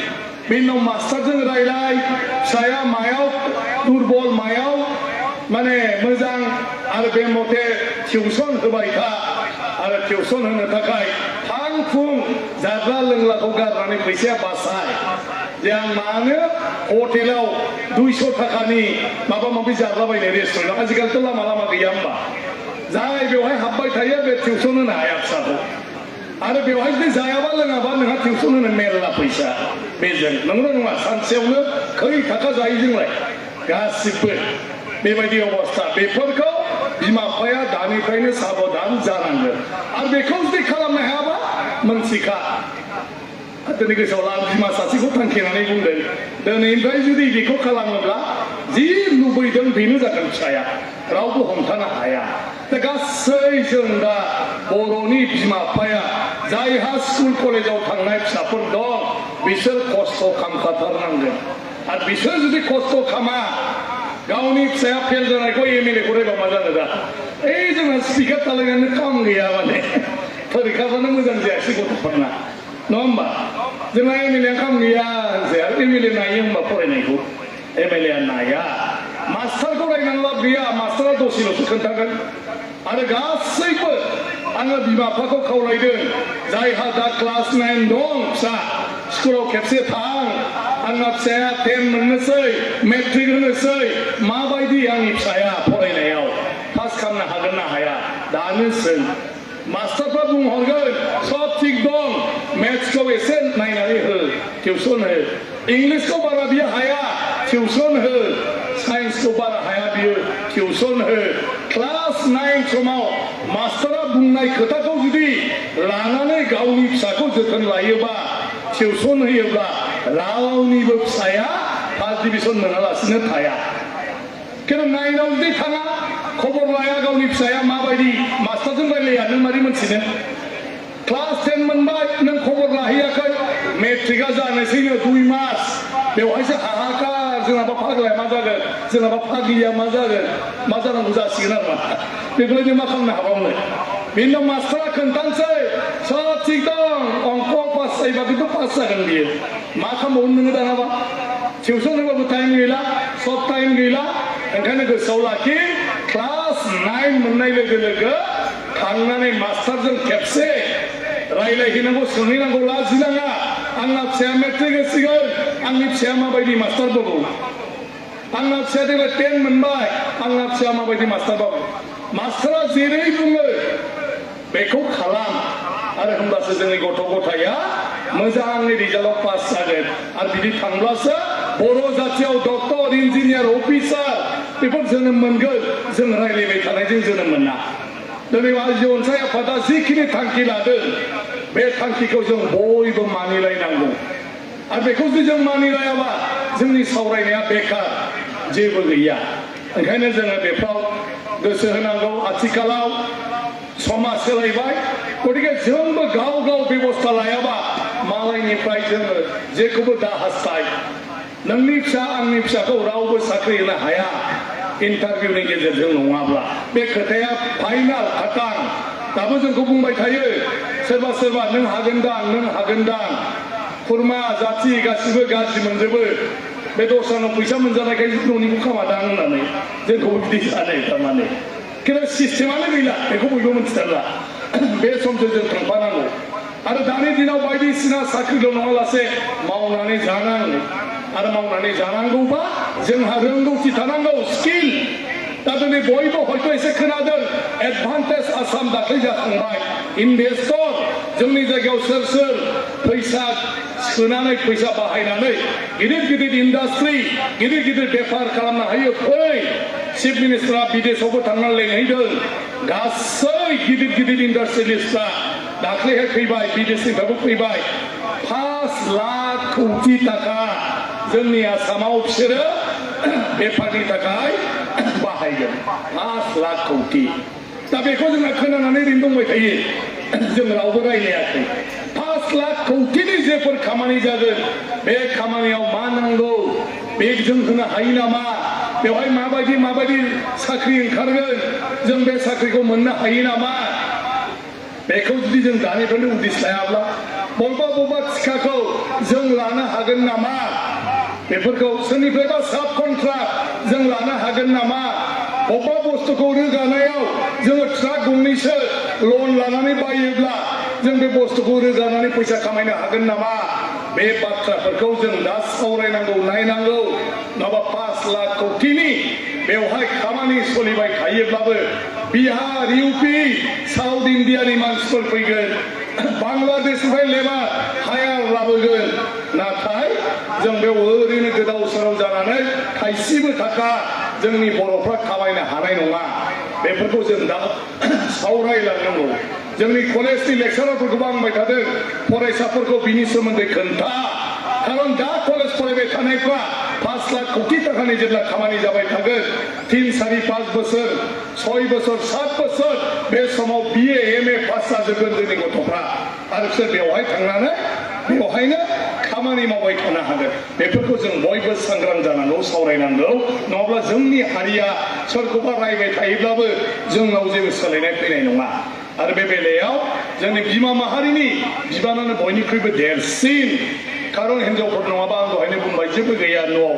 बिनि उनाव मास्टारजों रायलाय फिसाया मायाव दुरबल मायाव माने मोजां आरो बे मथे टिउसन होबाय था आरो टिउसन होनो थाखाय फां फुं जाग्रा लोंग्राखौ गारनानै फैसाया बासाय जे आं मानो हटेलाव 200 थाखानि माबा माबि जाग्लाबायनो रेस्टुरेन्टआव आजिखालिथ' लामा लामा गैया होमबा जाय बेवहाय हाबबाय थायो बे टिउसन होनो हाया फिसाखौ आरो बेवहाय जुदि जायाबा लोङाबा नोंहा टिउसन होनो मेरला फैसा बेजों नंगौना नङा सानसेयावनो खै थाखा जायो जोंलाय गासिबो बेबायदि अबस्था बेफोरखौ बिमा बिफाया दानिफ्रायनो साबधान जानांगोन आरो बेखौ जुदि खालामनो हायाबा मोनथिखा दिनै गोसोआव ला बिमा सासेखौ थांखिनानै बुंदों दिनैनिफ्राय जुदि बेखौ खालामोब्ला जि लुबैदों बेनो जागोन फिसाया रावबो हमथानो हाया दा गासै जों दा बर'नि बिमा बिफाया जायहा स्कुल कलेजाव थांनाय फिसाफोर दं बिसोर खस्थ' खालामखाथारनांगोन आरो बिसोर जुदि खस्थ' खामा गावनि फिसाया फेल जानायखौ एमएलए खौ रायबा मा जानो दा ओइ जोंना स्पिकार थालायनानै काम गैया माने फरिखाफ्रानो मोजां जायासै गथ'फोरना नङा होमबा जोंना एमएलए काम गैया होनसै आरो एमएलए नायो होमबा फरायनायखौ एमएलए नाया मास्टारखौ रायनानै लाब गैया मास्टारा दसेल'सो खोन्थागोन आरो गासैबो आङो बिमा बिफाखौ खावलायदों जायहा दा क्लास 9 दं फिसा स्कुलाव खेबसे थां आंना फिसाया 10 मोननोसै मेट्रिक होनोसै माबायदि आंनि फिसाया फरायनायाव पास खालामनो हागोन ना हाया दानो सों मास्टारफ्रा बुंहरगोन सब थिग दं मेथ्सखौ एसे नायनानै हो टिउसन हो इंलिसखौ बारा बियो हाया टिउसन हो साइन्सखौ बारा हाया बियो टिउसन हो क्लास 9 समाव मास्टारा बुंनाय खोथाखौ जुदि लानानै गावनि फिसाखौ जोथोन लायोबा टिउसन होयोब्ला रावनिबो फिसाया फार्स्ट डिभिजन मोनालासिनो थाया किन्तु 9 आव जुदि थाङा खबर लाया गावनि फिसाया माबायदि मास्टारजों रायलाया नों मारै मोनथिनो क्लास 10 मोनबाय नों खबर लाहैयाखै मेट्रिकआ जानोसैनो 2 मास बेवहायसो हाहाकार जोंनाबा फाग्लाया मा जागोन जोंनाबा फाग्लिया मा जागोन मा जानांगौ जासिगोन आरो मा बेखौलाय मा खालामनो हाबावनो बेनि उनाव मास्टारा खोन्थानोसै सब थिग दं अंक'आव पास जायोबा बेथ' पास जागोन बियो मा खालामबावनो नोङो दानाबा टिउसन होबाबो टाइम गैला सब टाइम गैला ओंखायनो गोसोआव लाखि क्लास 9 मोननाय लोगो लोगो थांनानै मास्टारजों खेबसे रायलायहैनांगौ सोंहैनांगौ लाजिनाङा आंना फिसाया मेट्रिक होसिगोन आंनि फिसाया माबायदि मास्टार बाबु आंना फिसाया देग्लाय 10 मोनबाय आंना फिसाया माबायदि मास्टार बाबु मास्टारा जेरै बुङो बेखौ खालाम आरो होमब्लासो जोंनि गथ' गथाया मोजाङै रिजाल्टआव पास जागोन आरो बिदि थांब्लासो बर' जाथियाव डक्टर इन्जिनियार अफिसार बेफोर जोनोम मोनगोन जों रायलायबाय थानायजों जोनोम मोना दिनै आइजो अनसाय आफादा जिखिनि थांखि लादों बे थांखिखौ जों बयबो मानिलायनांगौ आरो बेखौ जुदि जों मानिलायाबा जोंनि सावरायनाया बेकार जेबो गैया ओंखायनो जोङो बेफ्राव गोसो होनांगौ आथिखालाव समाज सोलायबाय गतिके जोंबो गाव गाव बेबस्था लायाबा मालायनिफ्राय जोङो जेखौबो दा हास्थाय नोंनि फिसा आंनि फिसाखौ रावबो साख्रि होनो हाया इन्टारभिउनि गेजेरजों नङाब्ला बे खोथाया फाइनाल खाटां दाबो जोंखौ बुंबाय थायो सोरबा सोरबा नों हागोनदां खुरमा जाथि गासिबो गाज्रि मोनजोबो बे दस्रानाव फैसा मोनजानायखाय न'निखौ खामादां होननानै जोंखौ बिदि सानो थारमाने किन्तु सिस्टेमानो गैला बेखौ बयबो मिथिथारला बे समजों जों थांफानांगौ आरो दानि दिनाव बायदिसिना साख्रिल' नङालासे मावनानै जानांगौ आरो मावनानै जानांगौबा जोंहा रोंगौथि थानांगौ स्किल दा दिनै बयबो हयथ' एसे खोनादों एडभान्टेज आसाम दाख्लै जाखांबाय इनभेस्टर जोंनि जायगायाव सोर सोर फैसा सोनानै फैसा बाहायनानै गिदिर गिदिर इन्डास्ट्रि गिदिर गिदिर बेफार खालामनो हायो फै चिफ मिनिस्टारा बिदेशआवबो थांनानै लेंहैदों गासै गिदिर गिदिर इन्डास्ट्रियेलिस्टफ्रा दाख्लैहाय फैबाय बिदेशनिफ्रायबो फैबाय 5 लाख कौटि थाखा जोंनि आसामाव बिसोरो बेफारनि थाखाय बाहायगोन 5 लाख कौटि दा बेखौ जोंना खोनानानै ओरैनो दंबाय थायो जों रावबो रायलायाखै 5 लाख कौटिनि जेफोर खामानि जागोन बे खामानियाव मा नांगौ बे जों होनो हायो नामा बेवहाय माबायदि साख्रि ओंखारगोन जों बे साख्रिखौ मोननो हायो नामा बेखौ जुदि जों दानिफ्रायनो उदिस लायाब्ला बबेबा थिखाखौ जों लानो हागोन नामा बेफोरखौ सोरनिफ्रायबा साब कन्ट्राक्ट जों लानो हागोन नामा बबेबा बुस्थुखौ रोगानायाव जोङो ट्राक गंनैसो लन लानानै बायोब्ला जों बे बुस्थुखौ रोगानानै फैसा खामायनो हागोन नामा बे बाथ्राफोरखौ जों दा सावरायनांगौ नायनांगौ नङाबा 5 लाख कौटिनि बेवहाय खामानि सोलिबाय थायोब्लाबो बिहार इउपि साउथ इन्डियानि मानसिफोर फैगोन बांलादेशनिफ्राय लेबार हायार लाबोगोन नाथाय जों बेयाव ओरैनो गोदाव सोराव जानानै थाइसेबो थाखा जोंनि बर'फ्रा खामायनो हानाय नङा बेफोरखौ जों दा सावरायलांनांगौ जोंनि कलेजनि लेक्सारारफोरखौबो आंबाय थादों फरायसाफोरखौ बिनि सोमोन्दै खोन्था खारन दा कलेज फरायबाय थानायफ्रा 5 लाख कौटि थाखानि जेब्ला खामानि जाबाय थागोन 3, 4, 5 बोसोर 6 बोसोर 7 बोसोर बे समाव BA MA पास जाजोबगोन जोंनि गथ'फ्रा आरो बिसोर बेवहाय थांनानै बेवहायनो खामानि मावबाय थानो हागोन बेफोरखौ जों बयबो सांग्रां जानांगौ सावरायनांगौ नङाब्ला जोंनि हारिया सोरखौबा रायबाय थायोब्लाबो जोंनाव जेबो सोलायनाय फैनाय नङा आरो बे बेलायाव जोंनि बिमा माहारिनि बिबानानो बयनिख्रुइबो देरसिन खारन हिनजावफोर नङाबा आं दहायनो बुंबाय जेबो गैया न'आव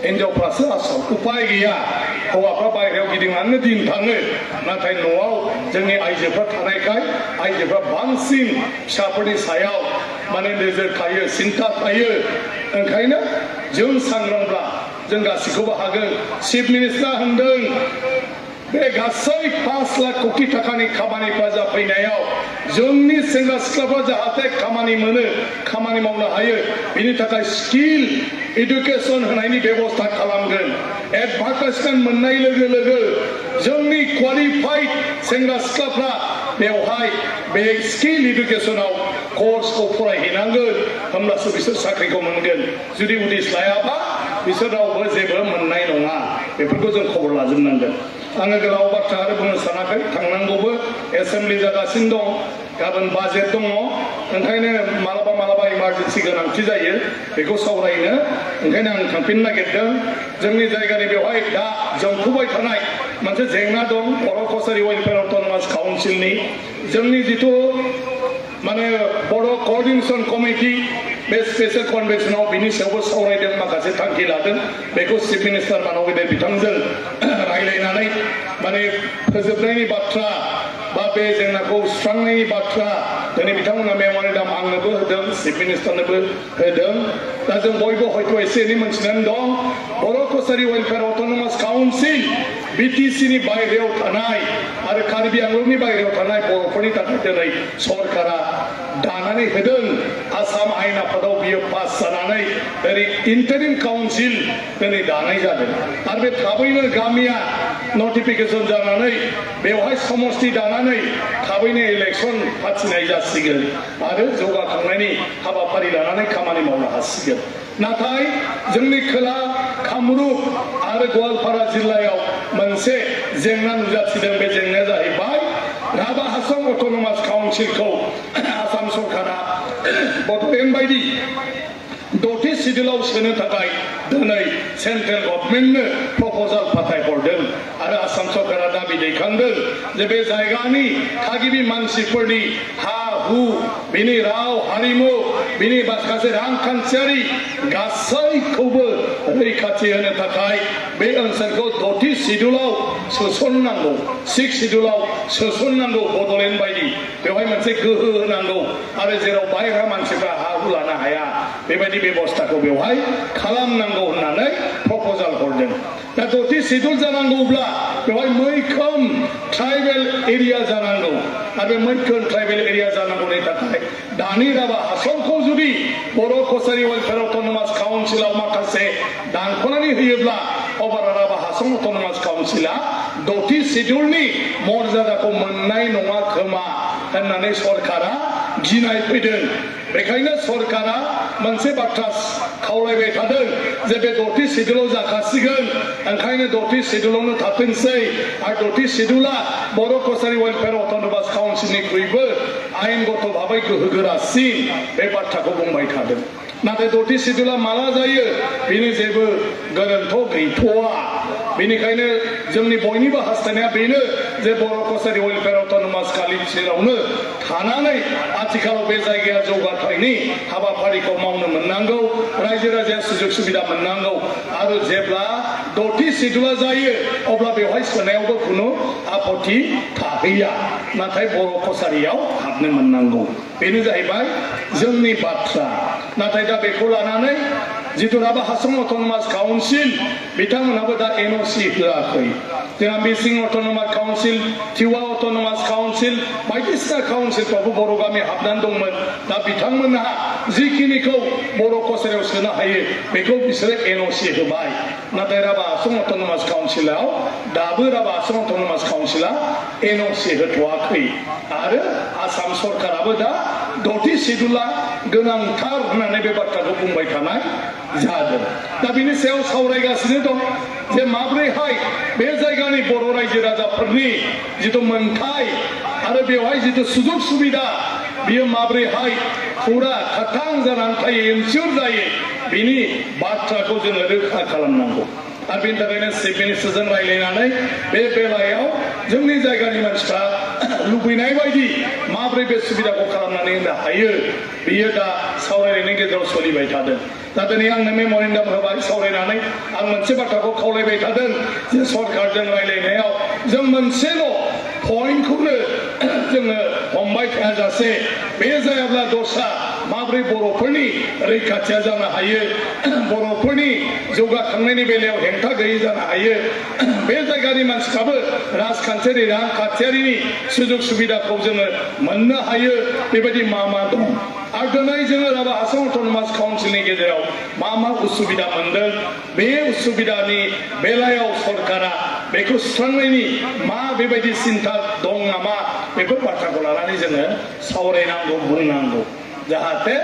हिनजावफ्रासो आसल उपाय गैया हौवाफ्रा बायहेरायाव गिदिंनानै दिन थाङो नाथाय न'आव जोंनि आइजोफ्रा थानायखाय आइजोफ्रा बांसिन फिसाफोरनि सायाव माने नोजोर थायो सिन्था थायो ओंखायनो जों सांग्रांब्ला जों गासैखौबो हागोन चिफ मिनिस्टार होनदों बे गासै 5 लाख कोटि थाखानि खामानिफ्रा जाफैनायाव जोंनि सेंग्रा सिख्लाफ्रा जाहाथे खामानि मोनो खामानि मावनो हायो बिनि थाखाय स्किल एडुकेशन होनायनि बेबस्था खालामगोन एडभार्टाइजमेन्ट मोननाय लोगो लोगो जोंनि क्वालिफाइड सेंग्रा सिख्लाफ्रा बेवहाय बे स्किल एडुकेशनाव कर्सखौ फरायहैनांगोन होमब्लासो बिसोर साख्रिखौ मोनगोन जुदि उदिस लायाबा बिसोर रावबो जेबो मोननाय नङा बेफोरखौ जों खबर लाजोबनांगोन आङो गोलाव बाथ्रा आरो बुंनो सानाखै थांनांगौबो एसेम्बलि जागासिनो दं गाबोन बाजेट दङ ओंखायनो मालाबा इमारजेन्सि गोनांथि जायो बेखौ सावरायनो ओंखायनो आं थांफिननो नागिरदों जोंनि जायगानि बेवहाय दा जोंफुबाय थानाय मोनसे जेंना दं बर' कसारि वेलफेयार अट'नमास काउन्सिलनि जोंनि जिथु माने बर' क'अर्डिनेशन कमिटि बे स्पेशल कन्वेन्सनाव बिनि सायावबो सावरायदों माखासे थांखि लादों बेखौ चिफ मिनिस्टार मानब गेदेर बिथांजों रायलायनानै माने फोजोबनायनि बाथ्रा बा बे जेंनाखौ सुस्रांनायनि बाथ्रा दिनै बिथांमोना मेम'रेन्डाम आंनोबो होदों चिफ मिनिस्टारनोबो होदों दा जों बयबो हयथ' एसे एनै मोनथिनानै दं बर' कसारि वेलफेयार अट'नमास काउन्सिल बिटिसिनि बायहेरायाव थानाय आरो कार्बि आंलंनि बायहेरायाव थानाय बर'फोरनि थाखाय दिनै सरकारा दानानै होदों आसाम आयेन आफादाव बियो पास जानानै दिनै इन्टारिम काउन्सिल दिनै दानाय जादों आरो बे थाबैनो गामिया नटिफिकेसन जानानै बेवहाय समस्ति दानानै थाबैनो इलेक्सन फाथिनाय जासिगोन आरो जौगाखांनायनि हाबाफारि लानानै खामानि मावनो हासिगोन नाथाय जोंनि खोला कामरुप आरो गवालपारा जिल्लायाव मोनसे जेंना नुजाथिदों बे जेंनाया जाहैबाय राभा हासं अट'नमास काउन्सिलखौ आसाम सरकारा बड'लेण्ड बायदि 6थि सिडिउलाव सोनो थाखाय दिनै सेन्ट्रेल गभर्नमेन्टनो प्रप'जाल फाथायहरदों आरो आसाम सरकारा दाबि दैखांदों जे बे जायगानि थागिबि मानसिफोरनि हा हु बिनि राव हारिमु बिनि माखासे रांखान्थियारि गासैखौबो रैखाथि होनो थाखाय बे ओनसोलखौ 6थि सिडिउलाव सोसननांगौ 6 सिडिउलाव सोसननांगौ बड'लेण्ड बायदि बेवहाय मोनसे गोहो होनांगौ आरो जेराव बाहेरा मानसिफ्रा हा हु लानो हाया बेबायदि बेबस्थाखौ बेवहाय खालामनांगौ होननानै प्रप'जाल हरदों दा 6थि सिडिउल जानांगौब्ला बेवहाय मैखोम ट्राइबेल एरिया जानांगौ आरो बे मैखोम ट्राइबेल एरिया जानांगौनि थाखाय दानि राभा हासंखौ जुदि बर' कसारि वेलफेयार अट'नमास काउन्सिलाव माखासे दानख'नानै होयोब्ला अब्ला राभा हासं अट'नमास काउन्सिला 6थि सिडिउलनि मर्यादाखौ मोननाय नङा खोमा होननानै सरकारा गिनाय फैदों बेखायनो सरकारा मोनसे बाथ्रा खावलायबाय थादों जे बे 6थि सिडिउलाव जाखासिगोन ओंखायनो 6थि सिडिउलावनो थाफिनसै आरो 6थि सिडिउला बर' कसारि वेलफेयार अट'नमास काउन्सिलनिख्रुइबो आयेनगत भाबै गोहोगोरासिन बे बाथ्राखौ बुंबाय थादों नाथाय 6थि सिडिउला माला जायो बेनि जेबो गोरोन्थ' गैथ'वा बेनिखायनो जोंनि बयनिबो हास्थायनाया बेनो जे बर' कसारि वेलफेयार अट'नमास काउन्सिलावनो थानानै आथिखालाव बे जायगाया जौगाथायनि हाबाफारिखौ मावनो मोननांगौ रायजो राजाया सुजुग सुबिदा मोननांगौ आरो जेब्ला 6थि सिडिउला जायो अब्ला बेवहाय सोनायावबो खुनु आपत्ति थाहैया नाथाय बर' कसारियाव हाबनो मोननांगौ बेनो जाहैबाय जोंनि बाथ्रा नाथाय दा बेखौ लानानै जितु राभा हासं अट'नमास काउन्सिल बिथांमोनहाबो दा एनअसि होआखै जोंहा मिसिं autonomous council Tiwa autonomous council बायदिसिना काउन्सिलफ्रावबो बर' गामि हाबनानै दंमोन दा बिथांमोनहा जिखिनिखौ बर' कसारियाव सोनो हायो बेखौ बिसोरो एनअसि होबाय नाथाय राभा हासं अट'नमास काउन्सिलाव दाबो राभा हासं अट'नमास काउन्सिला एनअसि होथ'वाखै आरो आसाम सरकाराबो दा 6थि सिडिउला गोनांथार होननानै बे बाथ्राखौ बुंबाय थानाय जादों दा बिनि सायाव सावरायगासिनो दं जे माब्रैहाय बे जायगानि बर' रायजो राजाफोरनि जिथु मोनथाय आरो बेवहाय जिथु सुजुग सुबिदा बियो माब्रैहाय फुरा खाथां जानानै थायो इनसियर जायो बिनि बाथ्राखौ जोङो रोखा खालामनांगौ आरो बेनि थाखायनो चिफ मिनिस्टारजों रायलायनानै बे बेलायाव जोंनि जायगानि मानसिफ्रा लुबैनाय बायदि माब्रै बे सुबिदाखौ खालामनानै होनो हायो बियो दा सावरायनायनि गेजेराव सोलिबाय थादों दा दिनै आंनो मेम'रेन्डाम होबाय सावरायनानै आं मोनसे बाथ्राखौ खावलायबाय थादों जे सरकारजों रायलायनायाव जों मोनसेल' पइन्टखौनो जोङो हमबाय थायाजासे बे जायाब्ला दस्रा माब्रै बर'फोरनि रैखाथिया जानो हायो बर'फोरनि जौगाखांनायनि बेलायाव हेंथा गैयै जानो हायो बे जायगानि मानसिफ्राबो राजखान्थियारि रांखान्थियारिनि सुजुग सुबिदाखौ जोङो मोननो हायो बेबायदि मा दं आरो दिनै जोङो राभा आसाम अट'नमास काउन्सिलनि गेजेराव मा उसुबिदा मोनदों बे उसुबिदानि बेलायाव सरकारा बेखौ सुस्रांनायनि मा बेबायदि सिन्था दं नामा बेफोर बाथ्राखौ लानानै जोङो सावरायनांगौ बुंनांगौ जाहाथे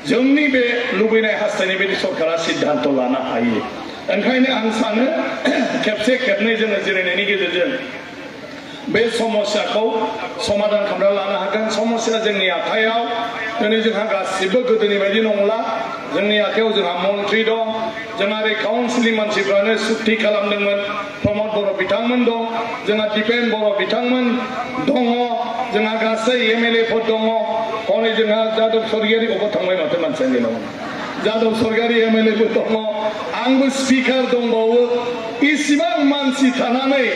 जोंनि बे लुबैनाय हास्थायनाय बायदि सरकारा सिद्धान्त लानो हायो ओंखायनो आं सानो खेबसे खेबनै जोङो जिरायनायनि गेजेरजों बे समस्याखौ समाधान खालामना लानो हागोन समस्या जोंनि आखायाव दिनै जोंहा गासिबो गोदोनि बायदि नंला जोंनि आखायाव जोंहा मन्त्रि दं जोंहा ओरै काउन्सिलनि मानसिफ्रानो सुक्ति खालामदोंमोन प्रमद बर' बिथांमोन दं जोंहा दिपेन बर' बिथांमोन दङ जोंहा गासै एमएलए फोर दङ हनै जोंहा जादब स्वर्गियारि अबाव थांबाय माथो मानसिया गैलामोन जादब स्वर्गियारि एमएलए फोर दङ आंबो स्पिकार दंबावो इसिबां मानसि थानानै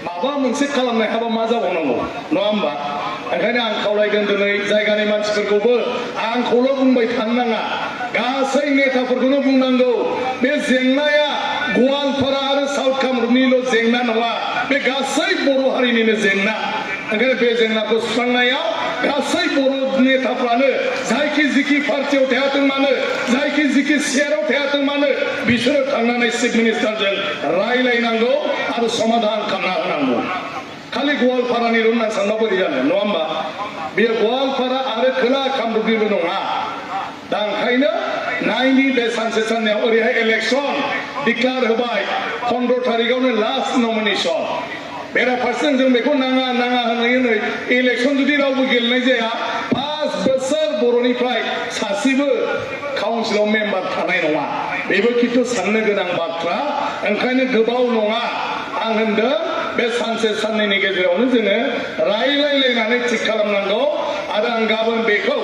माबा मोनसे खालामनाय हाबा मा जाबावनांगौ नङा होमबा ओंखायनो आं खावलायगोन दिनै जायगानि मानसिफोरखौबो आंखौल' बुंबाय थानो नाङा गासै नेताफोरखौनो बुंनांगौ बे जेंनाया गवालपारा आरो साउथ कामरुपनिल' जेंना नङा बे गासै बर' हारिनिनो जेंना ओंखायनो बे जेंनाखौ सुस्रांनायाव गासै बर' नेताफ्रानो जायखि जिखि पार्टियाव थायाथों मानो जायखि जिखि सेयाराव थायाथों मानो बिसोरो थांनानै चिफ मिनिस्टारजों रायलायनांगौ आरो समाधान खालामना होनांगौ खालि गवालपारानिल' होनना सानबा बोरै जानो नङा होमबा बेयो गवालपारा आरो खोला कामरुपनिल' नङा दा ओंखायनो नायनि बे सानसे साननैयाव ओरैहाय इलेक्सन डिक्लेयार होबाय 15 तारिखआवनो लास्ट नमिनेशन बेराफारसेजों जों बेखौ नाङा होनै इलेक्सन जुदि रावबो गेलेनाय जाया 5 बोसोर बर'निफ्राय सासेबो काउन्सिलाव मेम्बार थानाय नङा बेबो खिन्थु साननो गोनां बाथ्रा ओंखायनो गोबाव नङा आं होनदों बे सानसे साननैनि गेजेरावनो जोङो रायलायलायनानै थिग खालामनांगौ आरो आं गाबोन बेखौ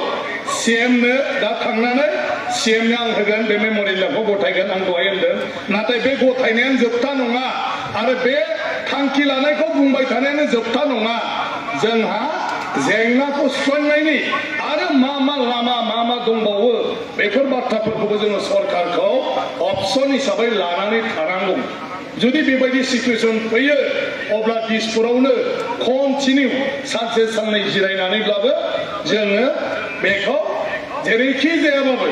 सीएमनो दा थांनानै सीएमनो आं होगोन बे मेम'रियेलखौ गथायगोन आं दहाय होनदों नाथाय बे गथायनायानो जोबथा नङा आरो बे थांखि लानायखौ बुंबाय थानायानो जोबथा नङा जोंहा जेंनाखौ सुस्रांनायनि आरो मा लामा मा दंबावो बेफोर बाथ्राफोरखौबो जोङो सरकारखौ अपसन हिसाबै लानानै थानांगौ जुदि बेबायदि सिचुएसन फैयो अब्ला दिसपुरावनो कन्टिनिउ सानसे साननै जिरायनानैब्लाबो जोङो बेखौ जेरैखि जायाबाबो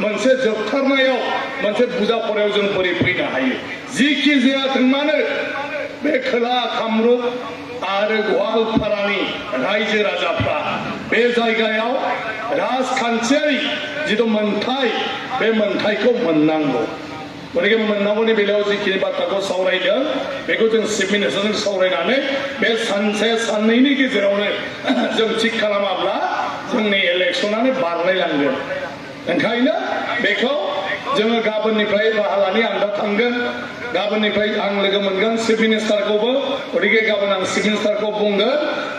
मोनसे जोबथारनायाव मोनसे बुजाफोराव जों बोरै फैनो हायो जिखि जायाथों मानो बे खोला कामरुप आरो गवालपारानि रायजो राजाफ्रा बे जायगायाव राजखान्थियारि जिथु मोनथाय बे मोनथायखौ मोननांगौ गतिके मोननांगौनि बेलायाव जिखिनि बाथ्राखौ सावरायदों बेखौ जों चिफ मिनिस्टारजों सावरायनानै बे सानसे साननैनि गेजेरावनो जों थिग खालामाब्ला जोंनि इलेक्सनानो बारलायलांगोन ओंखायनो बेखौ जोङो गाबोननिफ्राय राहा लानि आं दा थांगोन गाबोननिफ्राय आं लोगो मोनगोन चिफ मिनिस्टारखौबो गतिके गाबोन आं चिफ मिनिस्टारखौ बुंगोन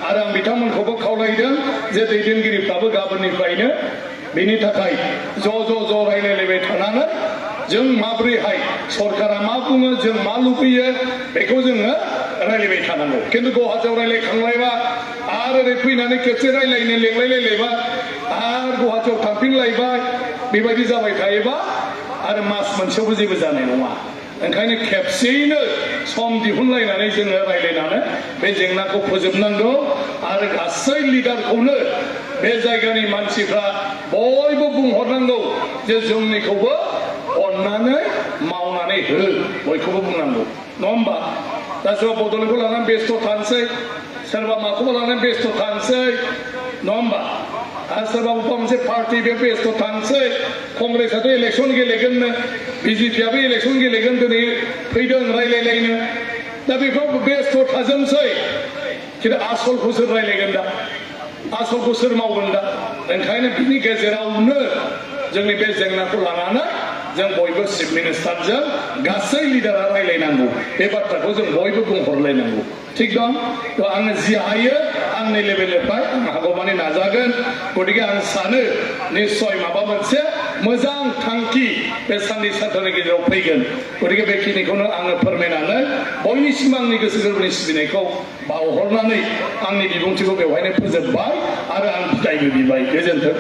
आरो आं बिथांमोनखौबो खावलायदों जे दैदेनगिरिफ्राबो गाबोननिफ्रायनो बेनि थाखाय ज' रायलायलायबाय थानानै जों माब्रैहाय सरकारा मा बुङो जों मा लुबैयो बेखौ जोङो रायलायबाय थानांगौ खिन्थु गुवाहाटियाव रायलायखांलायबा आरो ओरै फैनानै खेबसे रायलायनो लेंलायलायलायबा आरो गुवाहाटियाव थांफिनलायबाय बेबायदि जाबाय थायोबा आरो मास मोनसेयावबो जेबो जानाय नङा ओंखायनो खेबसेयैनो सम दिहुनलायनानै जोङो रायलायनानै बे जेंनाखौ फोजोबनांगौ आरो गासै लिडारखौनो बे जायगानि मानसिफ्रा बयबो बुंहरनांगौ जे जोंनिखौबो अन्नानै मावनानै हो बयखौबो बुंनांगौ नङा होमबा दा सोरबा बड'लेण्डखौ लानानै बेस्थ' थानोसै सोरबा माखौबा लानानै बेस्थ' थानोसै नङा होमबा आरो सोरबा बबेबा मोनसे पार्टि बे बेस्थ' थानोसै कंग्रेसआथ' इलेक्सन गेलेगोननो बिजेपिआबो इलेक्सन गेलेगोन दिनै फैदों रायलायलायनो दा बेफोराव बेस्थ' थाजोबसै खिन्थु आसलखौसो रायलायगोन दा आसलखौ सोर मावगोन दा ओंखायनो बिनि गेजेरावनो जोंनि बे जेंनाखौ लानानै जों बयबो चिफ मिनिस्टारजों गासै लिडारा रायलायनांगौ बे बाथ्राखौ जों बयबो बुंहरलायनांगौ ठीक दं तो आङो जि हायो आंनि लेभेलनिफ्राय आं हागौमानि नाजागोन गतिके आं सानो निश्चय माबा मोनसे मोजां थांखि बे साननै सानथामनि गेजेराव फैगोन गतिके बेखिनिखौनो आङो फोरमायनानै बयनिसिम आंनि गोसो गोरबोनि सिबिनायखौ बावहरनानै आंनि बिबुंथिखौ बेवहायनो फोजोबबाय आरो आं बिदायबो बिबाय गोजोन्थों